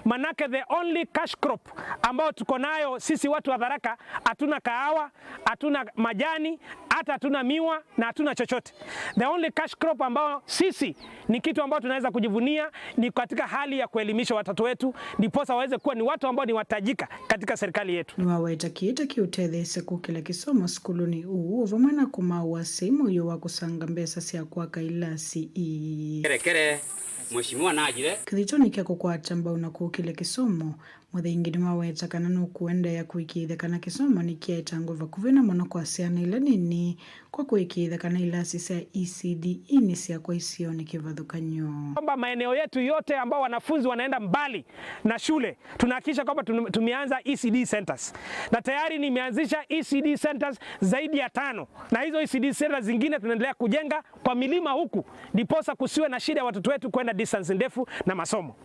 Manake the only cash crop ambao tuko nayo sisi watu wa Tharaka, hatuna kahawa, hatuna majani, hata hatuna miwa na hatuna chochote. The only cash crop ambao sisi ni kitu ambao tunaweza kujivunia ni katika hali ya kuelimisha watoto wetu, ndiposa waweze kuwa ni watu ambao ni watajika katika serikali yetu. Nĩwaweta kĩĩ ta kĩũtetheesya kũkĩla kĩsomo sukulunĩ ũũ, vamwe na kũmaũa asyai mũio wa kũsanga mbesa sya kwaka ilasi ii. Kerekere, Mheshimiwa Najire. Kĩthitoni kya kũkwata mbau na kũkĩlya kĩsomo, Mũtheingi nĩwaweta kana nũkũendeea kũĩkĩĩthya kana kĩsomo nĩkyaetangwa vakuvĩ na mũno kwa syana ila nini kwa kũĩkĩĩthya kana ilasi sya E C D E nĩsyakwa isionĩ kĩvathũkany'o. Kwamba maeneo yetu yote ambao wanafunzi wanaenda mbali na shule, tunahakikisha kwamba tunu-, tumeanza E C D centers. Na tayari nimeanzisha E C D centers zaidi ya tano. Na hizo E C D centers zingine tunaendelea kujenga kwa milima huku, ndiposa kusiwe na shida ya watoto wetu kwenda distance ndefu na masomo.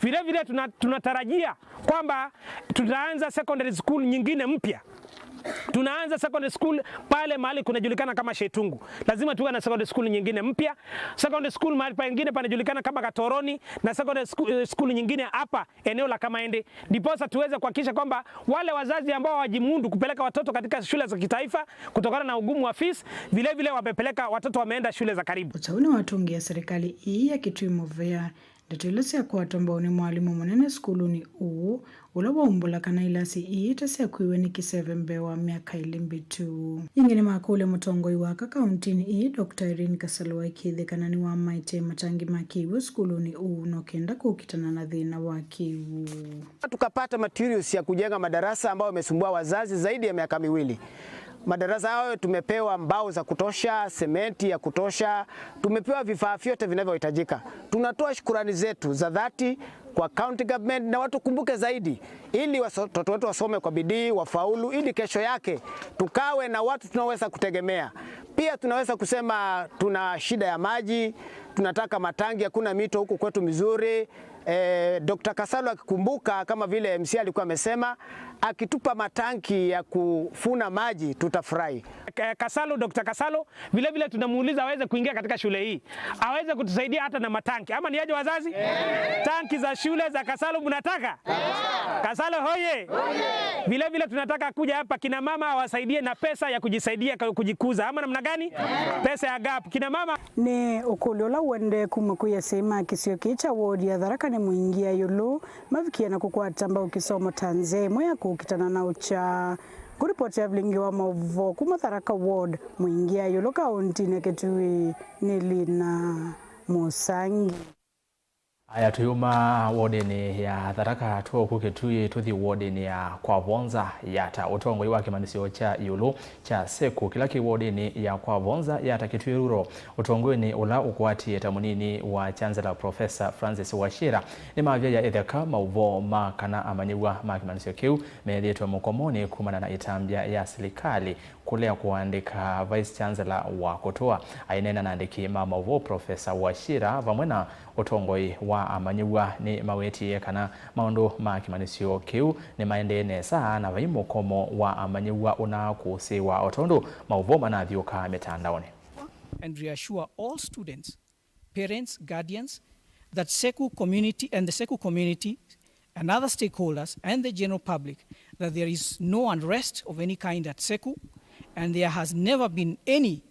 Vile vile tuna-, tunatarajia kwamba tutaanza secondary school nyingine mpya. Tunaanza secondary school pale mahali kunajulikana kama Shetungu. Lazima tuwe na secondary school nyingine mpya. Secondary school mahali pengine panajulikana kama Katoroni na secondary school, eh, school nyingine hapa eneo la Kamaende. Ndiposa tuweze kuhakikisha kwamba wale wazazi ambao hawajimudu kupeleka watoto katika shule za kitaifa kutokana na ugumu wa fees, vile vile wamepeleka watoto wameenda shule za karibu. Ũtau nĩwatũngĩe serikali ii ya Kitui mũvea. Ndeto ila syakwatwa mbau nĩ mwalimũ mũnene sukulunĩ ũũ, ũla waumbũla kana ilasi ii ta syakuiwe nĩ kĩseve mbee wa myaka ĩlĩ mbĩtu. Ĩngĩ nĩmakũlya mũtongoi wa aka kauntinĩ ii, Doctor Irene Kasalu, aikĩĩthye kana nĩwamaĩte matangi ma kĩw'ũ sukulunĩ ũũ no kenda kũkitana na thĩna wa kĩw'ũ. Tukapata materials ya kujenga madarasa ambayo yamesumbua wazazi zaidi ya miaka miwili. Madarasa hayo tumepewa mbao za kutosha, sementi ya kutosha, tumepewa vifaa vyote vinavyohitajika. Tunatoa shukurani zetu za dhati kwa county government na watukumbuke zaidi ili waso-, watoto wetu wasome kwa bidii, wafaulu, ili kesho yake tukawe na watu tunaoweza kutegemea. Pia tunaweza kusema tuna shida ya maji, tunataka matangi, hakuna mito huku kwetu mizuri. Eh, Doctor Kasalu akikumbuka, kama vile M C A alikuwa amesema, akitupa matanki ya kufuna maji, tutafurahi. Ka-, Kasalu, Doctor Kasalu, vile vile tunamuuliza aweze kuingia katika shule hii. Aweze kutusaidia hata na matanki. Ama ni aje wazazi? Tanki za shule za Kasalu mnataka? Kasalu hoye! Vile vile tunataka kuja hapa kina mama awasaidie na pesa ya kujisaidia, ka-, kujikuza. Ama namna gani? Pesa ya gap. Kina mama. Nĩ ũkũlyo ũla ũendee kuma kwĩ asyai ma kĩsio kĩĩ kya ward ya Tharaka nĩ mũingĩa ĩũlũ mavikie na kũkwata mbau kĩsomo ta nzĩa ĩmwe ya kũkitana na ũkya. Ngũripoti ya vilingi wa maũvoo kuma Tharaka Ward, mũingĩa ĩũlũ kauntinĩ ya Kitui nĩ Lina Mũsangi. Aya, tũyuma wodinĩ ya Tharaka, twoku Kitui, tũthi wodinĩ ya Kwavonza Yata. Ũtongoi wa kĩmanyĩsyo kya ĩũlũ kya SEKU kĩla kĩ wodinĩ ya Kwavonza Yata, Kitui Rural, ũtongoinĩ ũla ũkwatie ta mũnini wa Chancellor Professor Francis Wachira, nĩmavyaia ĩtheka maũvoo ma kana amanyĩw'a ma kĩmanyĩsyo kĩu methĩĩtwe mũkomonĩ kumana na ĩtambya ya silikalĩ kũlea kũandĩka Vice Chancellor wa kũtũa. Aineena na andĩki ma maũvoo, Professor Wachira vamwe na ũtongoi wa amanyĩw'a nĩmawetie kana maũndũ ma kĩmanyĩsyo kĩu nĩmaendee nesa na vai mũkomo wa amanyĩw'a ũnaakũsĩĩwa, o tondũ maũvoo manathiũũkaa mĩtandaonĩ. And reassure all students, parents, guardians, that SEKU community and the SEKU community and other stakeholders and the general public that there is no unrest of any kind at SEKU, and there has never been any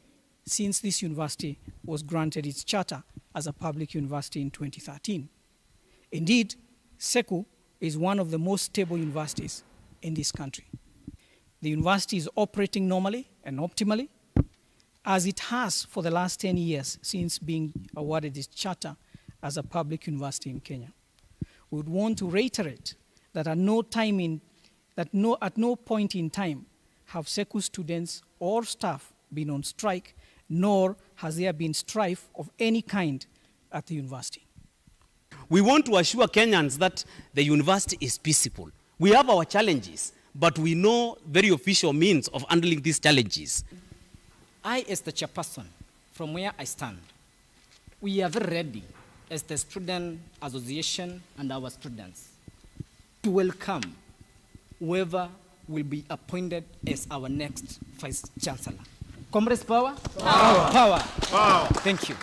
since this university was granted its charter as a public university in twenty thirteen. Indeed, SEKU is one of the most stable universities in this country. The university is operating normally and optimally, as it has for the last ten years since being awarded its charter as a public university in Kenya. We would want to reiterate that at no time in, that no, at no point in time have SEKU students or staff been on strike, nor has there been strife of any kind at the university. We want to assure Kenyans that the university is peaceable. We have our challenges, but we know very official means of handling these challenges. I, as the chairperson, from where I stand, we are very ready as the student association and our students to welcome whoever will be appointed as our next vice chancellor. Comrades, power? Power. Power. Power. Thank you.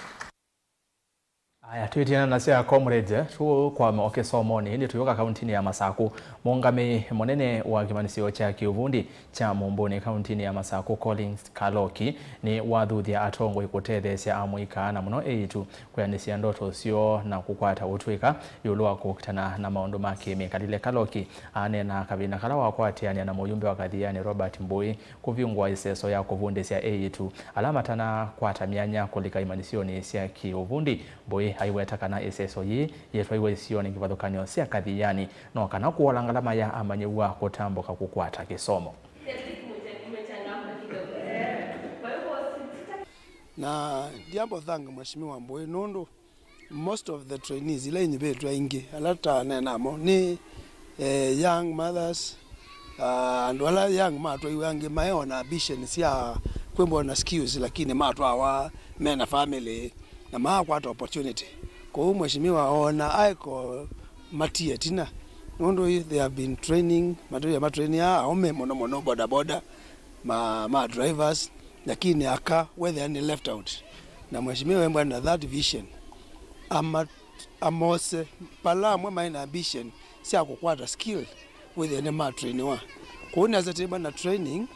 Aya, twĩtiana na sya comrades, tũkwama o kĩsomonĩ, ĩndĩ tũyũka kauntinĩ ya Masaku. Mũũngamĩi mũnene wa kĩmanyĩsyo kya kĩũvundi kya Mũmbũnĩ kauntinĩ ya Masaku, Collins Kaloki, nĩwathuthya atongoi kũtetheesya amũika na mũno eĩtu kwĩanĩsya ndoto syoo na kũkwata ũtũĩka ĩũlũ wa kũkitana na maũndũ ma kĩmĩkalĩle. Kaloki aneenaa kavinda kala wakwatĩanĩa na mũyumbe wa Kathiani, Robert Mbũi, kũvingũa ĩseso ya kũvundĩsya eĩtu ala matanakwata myanya kũlika imanyĩsyonĩ sya kĩũvundi. Mbũi aiweta kana ĩseso yĩĩ yĩtwaiwe isionĩ kĩvathũkany'o sya Kathiani, no kana kũola ngalama ya amanyĩw'a kũtambũka kũkwata kĩsomo. Na ndiambo thank Mheshimiwa Mbũi nũndũ most of the trainees ila inyivĩtwe aingĩ, ala tũtaneenamo, nĩ, eh, young mothers, ah, andũ ala young matwaiwe angĩ maĩ ona ambition sya kwĩmbwa na skills, lakini matwawa mena family na maakwata opportunity. Kwoou Mheshimiwa oona aĩko matie ĩtina, nũndũ they have been training, matwĩe matrainia aũme mũno mũno bodaboda, ma, ma drivers, lakini aka wethĩa nĩ left out. Na Mheshimiwa embwa na that vision, ama, amose pala amwe maĩ na ambition sya kũkwata skill, wĩthĩa nĩmatrainiwa. Kwoou nĩasetimbwa na training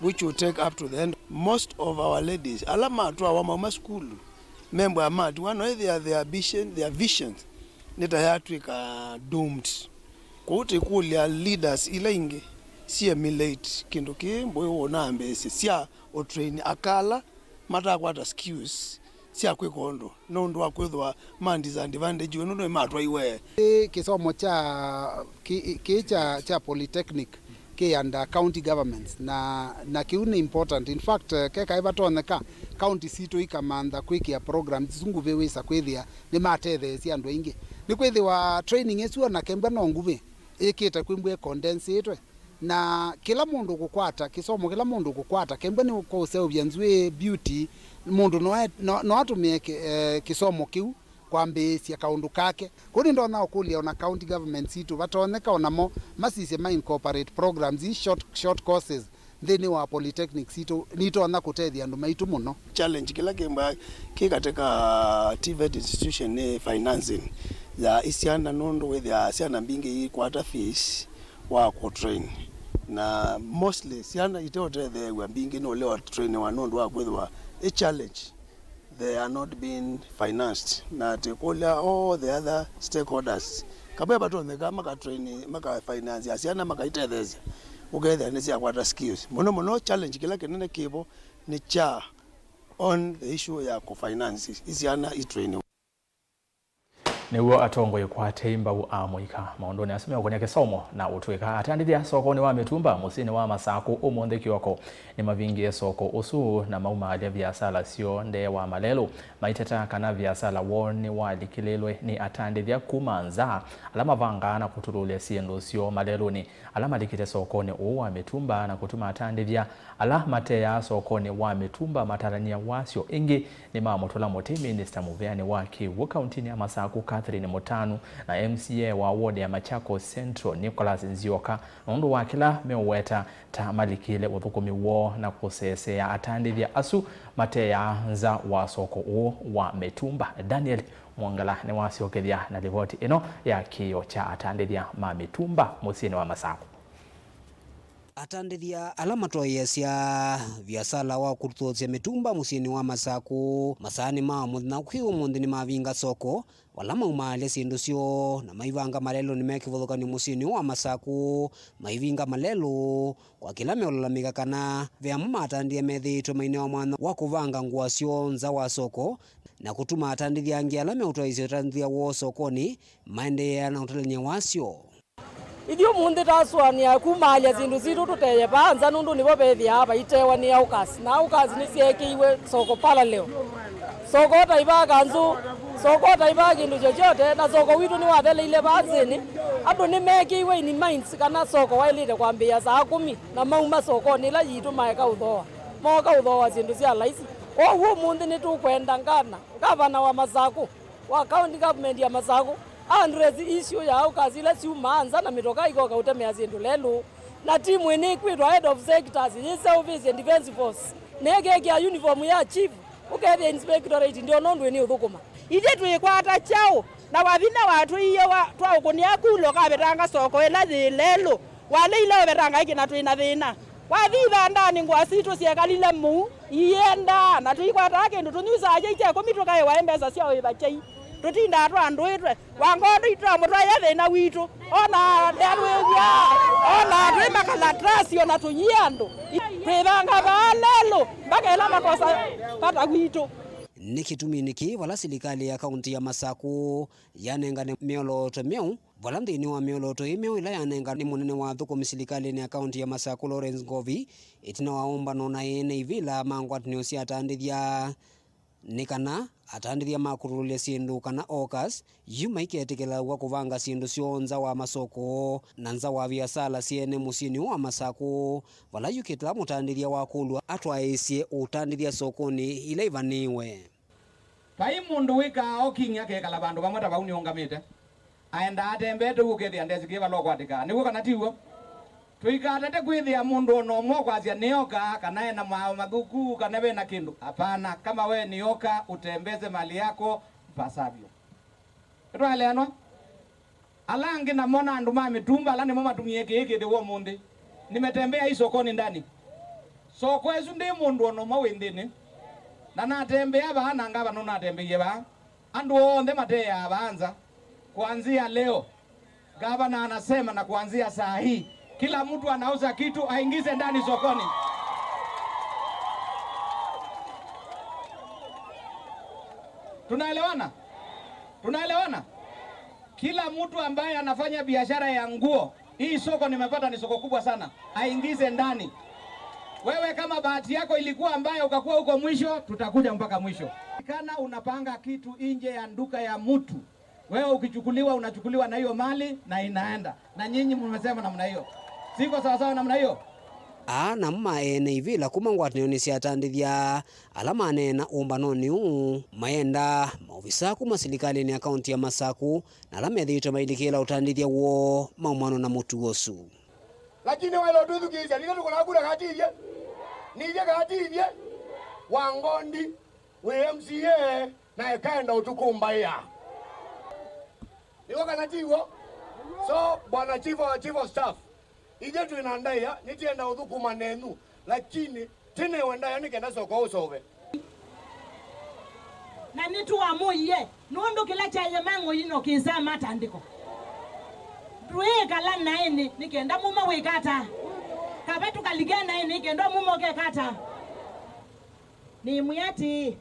which will take up to the end. Most of our ladies ala matwawa mauma sukulu membwa matiwa, no ĩthĩa their ambition, their visions nĩ ta yatw'ĩka doomed. Kwoou tĩkũlya leaders ila ingĩ si emulate kĩndũ kĩĩ Mbũi ũnambĩĩsye sya ũtrain aka ala matakwata skills sya kwĩka ũndũ nũndũ wa kwĩthĩwa ma disadvantage nũndũ nĩmatwaiwe. Ĩ kĩsomo kya kĩ, kĩ kya, kya polytechnic kĩ under county governments, na, na kĩu nĩ important. In fact, eh, kekaĩ vatonyeka county sitũ ikamantha kwĩkĩa programs isu nguvĩ wĩsa kwĩthĩa nĩmatetheesya andũ aingĩ. Nĩkwĩthĩwa training ĩsu ona kembwa no nguvĩ ĩkĩte kwĩmbwa ĩcondenseĩtwe, na kĩla mũndũ ũkũkwata, kĩsomo kĩla mũndũ ũkũkwata, kembwa nĩ kũseũvya nzw'ĩĩ, beauty, mũndũ no, no, no atũmĩe kĩ, eh, kĩsomo kĩu kwambĩĩsya kaũndũ kake. Kũu nĩndonya ũkũlya ona county government sitũ vatonyeka onamo masisye ma incorporate programs ii, short, short courses nthĩnĩ wa polytechnic sitũ, nitonya kũtethya andũ maitũ mũno. Challenge kĩla kĩmbwa kĩ katika TVET institution nĩ financing ya isyana, nũndũ wĩthĩaa syana mbingĩ ikwata fees wa kũtrain, na mostly syana iteũtetheew'a mbingĩ nũlea ũtrainiwa nũndũ wa kwĩthĩwa ĩ challenge. They are not being financed. Na tĩkũlya all the other stakeholders, kambwe vatonyeka makatrain, makafinance syana, makaitetheesya, ũkethĩa nĩsyakwata skills. Mũno mũno challenge kĩla kĩnene kĩvo nĩ kya on the issue ya kũfinance isyana itrain. Nĩw'o atongoi kwatei mbau amũika maũndũnĩ asu meũkonya kĩsomo na ũtw'ĩka. Atandĩthya sokonĩ wa mĩtumba mũsyĩnĩ wa Masakũ ũmũnthĩ kĩoko nĩmavingie soko ũsu na maumaalya viasala syoo ndee wa malelũ, maiteta kana viasala woo nĩwalikĩlĩlwe nĩ atandĩthya kuma nza ala mavangaa na kũtulũlya syĩndũ syoo malelũnĩ. Ala malikĩte sokonĩ ũũ wa mĩtumba na kũtuma atandĩthya ala mateaa sokonĩ wa mĩtumba matalany'a wasyo ĩngĩ nĩmamũtũla mũtĩ minista mũvĩanĩ wa kĩw'ũ kauntinĩ ya Masakũ Catherine Mũtanu na MCA wa ward ya Machakos Central Nicholas Nzioka nũndũ wa kĩla meũweta ta malikĩle ũthũkũmi woo na kũseseea atandĩthya asu mateaa nza wa soko ũũ wa mĩtumba. Daniel Mwongela nĩwasyokethya na livoti ĩno ya kĩĩo kya atandĩthya ma mĩtumba mũsyĩnĩ wa Masakũ. Atandĩthya ala matwaĩĩasya viasala wa kũtũthũsya mĩtumba mũsyĩnĩ wa Masakũ masaanĩ ma mũthenya kwĩ ũmũnthĩ nĩmavinga soko, vala maumaalya syĩndũ syoo na maivanga malelũnĩ me kĩvathũkany'o mũsyĩnĩ wa Masakũ, maivinga malelũ kwa kĩla meũlalamĩka kana ve amwe ma atandĩthya methĩĩtwe mainewa mwanya wa kũvanga ngũa syoo nza wa soko, na kũtuma atandĩthya angĩ ala meũtwaĩĩsya ũtandĩthya woo sokonĩ maendeea na ũtalany'a wasyo. Ithyĩ ũmũnthĩ twasũanĩa kumaalya syĩndũ sitũ tũteye vaa nza nũndũ nĩvo vethĩaa vaitewa nĩ hawkers, na hawkers nĩsyeekĩiwe soko parallel. Soko ũtaivaa kanzũ, soko ũtaivaa kĩndũ chochote, na soko witũ nĩwatheleile vaa nzĩnĩ. Andũ nĩmeekĩiwe in minds kana soko waĩlĩte kwambĩĩa saa kũmi, na mauma sokonĩ ĩla yitũ maeka ũthooa, mooka ũthooa syĩndũ sya laisi. Kwoou ũmũnthĩ nĩtũkwenda ngana, ngavana wa Masakũ, wa county government ya Masakũ, a address issue ya hawkers ila syumaa nza na mĩtoka ikoka ũtemea syĩndũ lelũ. Na timu ĩnĩ ĩkwĩtwa head of sectors yĩseũvĩsye defense force, na ĩkekĩa uniform ya chief, ũkethĩa inspectorate ndio nũndũ ĩnĩ ũthũkũma. Ithyĩ twĩkwata kyaũ na wavinya watwĩie wa twaũkũnĩa kula ũkavetanga soko ĩla yĩ lelũ? Waleile ũvetanga ĩkĩ na twĩ na thĩna. Wathi ivandanĩ ngũa sitũ syekalile mũu, iiendaa, na tũikwataa kĩndũ tũnyusaa kya ite kũmi tũkaĩwa mbesa sya ũĩva kyai. Tũtindaa twandũĩtwe. Wangondũ itwamũtwaĩa thĩna witũ. Ona ndeanwĩw'a, ona twĩ makalatasi, ona tũyie andũ. Twĩvanga vaa lelũ, mpaka ĩla makosa vata witũ. Nĩ kĩtuminĩ kĩĩ vala silikalĩ ya kaunti ya Masakũ yanengane mĩolooto myeũ, vala nthĩnĩ wa mĩolooto ĩĩ myeũ ĩla yanenga nĩ mũnene wa athũkũmi silikalĩnĩ ya kaunti ya Masakũ Lawrence Ngovi, ĩtina wa ũmbano na ene ivĩla ma ngwatanĩo sya atandĩthya, nĩ kana atandĩthya ma kũtũlũlya syĩndũ kana hawkers yu maiketĩkĩlaw'a kũvanga syĩndũ syoo nza wa masoko na nza wa viasala syene mũsyĩnĩ ũũ wa Masakũ, vala yu kĩla mũtandĩthya wakũlw'a atwaĩĩsye ũtandĩthya sokonĩ ila ivanĩĩwe. Vai mũndũ wĩkaa o kinyia akekala vandũ vamwe ta vau nĩũngamĩte, aendaa atembeete ũu ũkethĩa ndesĩ kĩĩ vala ũkwatĩkaa. Nĩw'o kana ti w'o? Tũikatate kwĩthĩa mũndũ o na ũmwe ũkwasya nĩoka, kana e na maaũ mathũku, kana ve na kĩndũ. Hapana, kama we nĩoka, utembeze mali yako ipasavyo. Nĩtwaeleanwa? Ala angĩ namo na andũ ma mĩtumba ala nĩmo matumie kĩĩ kĩthĩwa ũmũnthĩ. Nimetembea hii sokoni ndani. Soko ĩsu ndĩ mũndũ o na ũmwe wĩ nthĩnĩ. Na natembea vaa na ngavana ũnatembeie vaa. Andũ onthe mateaa vaa nza. Kuanzia leo, gavana anasema na kuanzia saa hii, kila mtu anauza kitu aingize ndani sokoni. Tunaelewana? Tunaelewana? Kila mtu ambaye anafanya biashara ya nguo, hii soko nimepata ni soko kubwa sana, aingize ndani. Wewe kama bahati yako ilikuwa mbaya ukakuwa huko mwisho, tutakuja mpaka mwisho. Kana unapanga kitu nje ya duka ya mtu, wewe ukichukuliwa, unachukuliwa na hiyo mali na inaenda. Na nyinyi mmesema namna hiyo. Siko sawasawa namna hiyo? Aa namo ma ene ivĩla kuma ngwatanĩonĩ sya atandĩthya ala maneena ũmbanonĩ ũũ mayendaa maovisaa kuma silikalĩnĩ ya kaunti ya Masakũ na ala methĩĩtwe mailikĩla ũtandĩthya woo maumano na mũtuo ũsu. Lakini waĩle ũtwĩthukĩĩsya, nithyĩ tũkũnaa kula katithye? Nithyĩ katithye? Wa Ngondi wĩ M C A na ekaenda ũtũkũmbaĩa. Nĩw'o kana ti w'o? So, Bwana Chief, Chief of Staff, ithyĩ twĩ na ndaĩa, nĩtwĩenda ũthũkũma nenyu, lakini tĩnewe ndaĩa nĩ kenda soko ũsove. Na nĩtũamũie, nũndũ kĩla kyaĩe mang'oi no kĩsaa matandĩko. Twĩĩkala naĩnĩ nĩ kenda muma wĩka ata? Kava tũkalike naĩnĩ nĩ kenda muma ũkeka ata? Nĩmwĩa atĩĩ,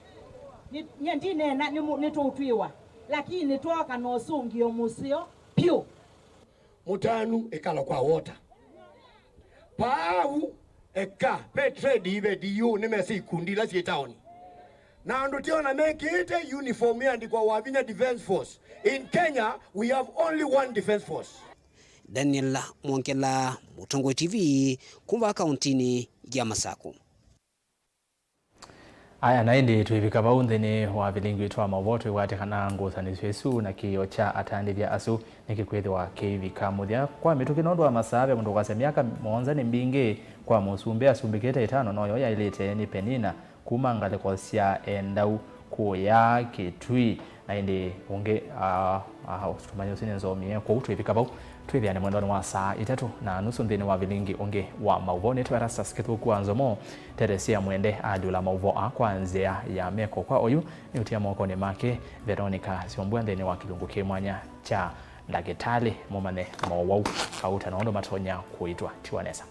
nĩ, nyie ndineena nĩ mũ-, nĩtũũtwĩwa, lakini twooka na ũsũngĩo mũseo pyũ. Mũtanu ĩkala kwa wota. Paavu eka ve trade ive D U nĩmesĩ ikundi ila syĩ taoni. Na andũ tyo na mekĩĩte uniform yĩandĩkwa Wavinya Defence Force. In Kenya, we have only one defence force. Daniel Mwongela, Mũtongoi T V, kuma kauntinĩ ya Masakũ. Aya, na ĩndĩ twĩvika vau nthĩnĩ wa vilingi witũ wa maũvoo, twĩw'ate kana ngũsanĩsyo ĩsu na kĩĩo kya atandĩthya asu nĩkĩkwĩthĩwa kĩivika mũthya. Kwa mĩtũkĩ, nũndũ wa masaa, ve mũndũ ũkwasya myaka mũonza nĩ mbingĩ kwa mũsumbĩ asumbĩkĩte ĩtano, noyo yaĩlĩte nĩ Penina kuma ngalĩko sya Endau kũya Kĩtui. Na ĩndĩ ũngĩ, ah, ah, tũmanye ũsu nĩ nzomie. Kwoou twĩvika vau, twĩthĩane mwendonĩ wa saa itatũ na nusu nthĩnĩ wa vilingi ũngĩ wa maũvoo. Nĩtwa Erastus Kĩthũku wa Nzomo, Teresia Mwende alyũla maũvoo aa kwa nzĩa ya meko. Kwa oyu, nĩũtia mokonĩ make Veronica Syombua nthĩnĩ wa kĩlungu kĩ mwanya kya ndakĩtalĩ. Mũmanye mowau kauta na ũndũ matonya kũitwa. Tiwa nesa.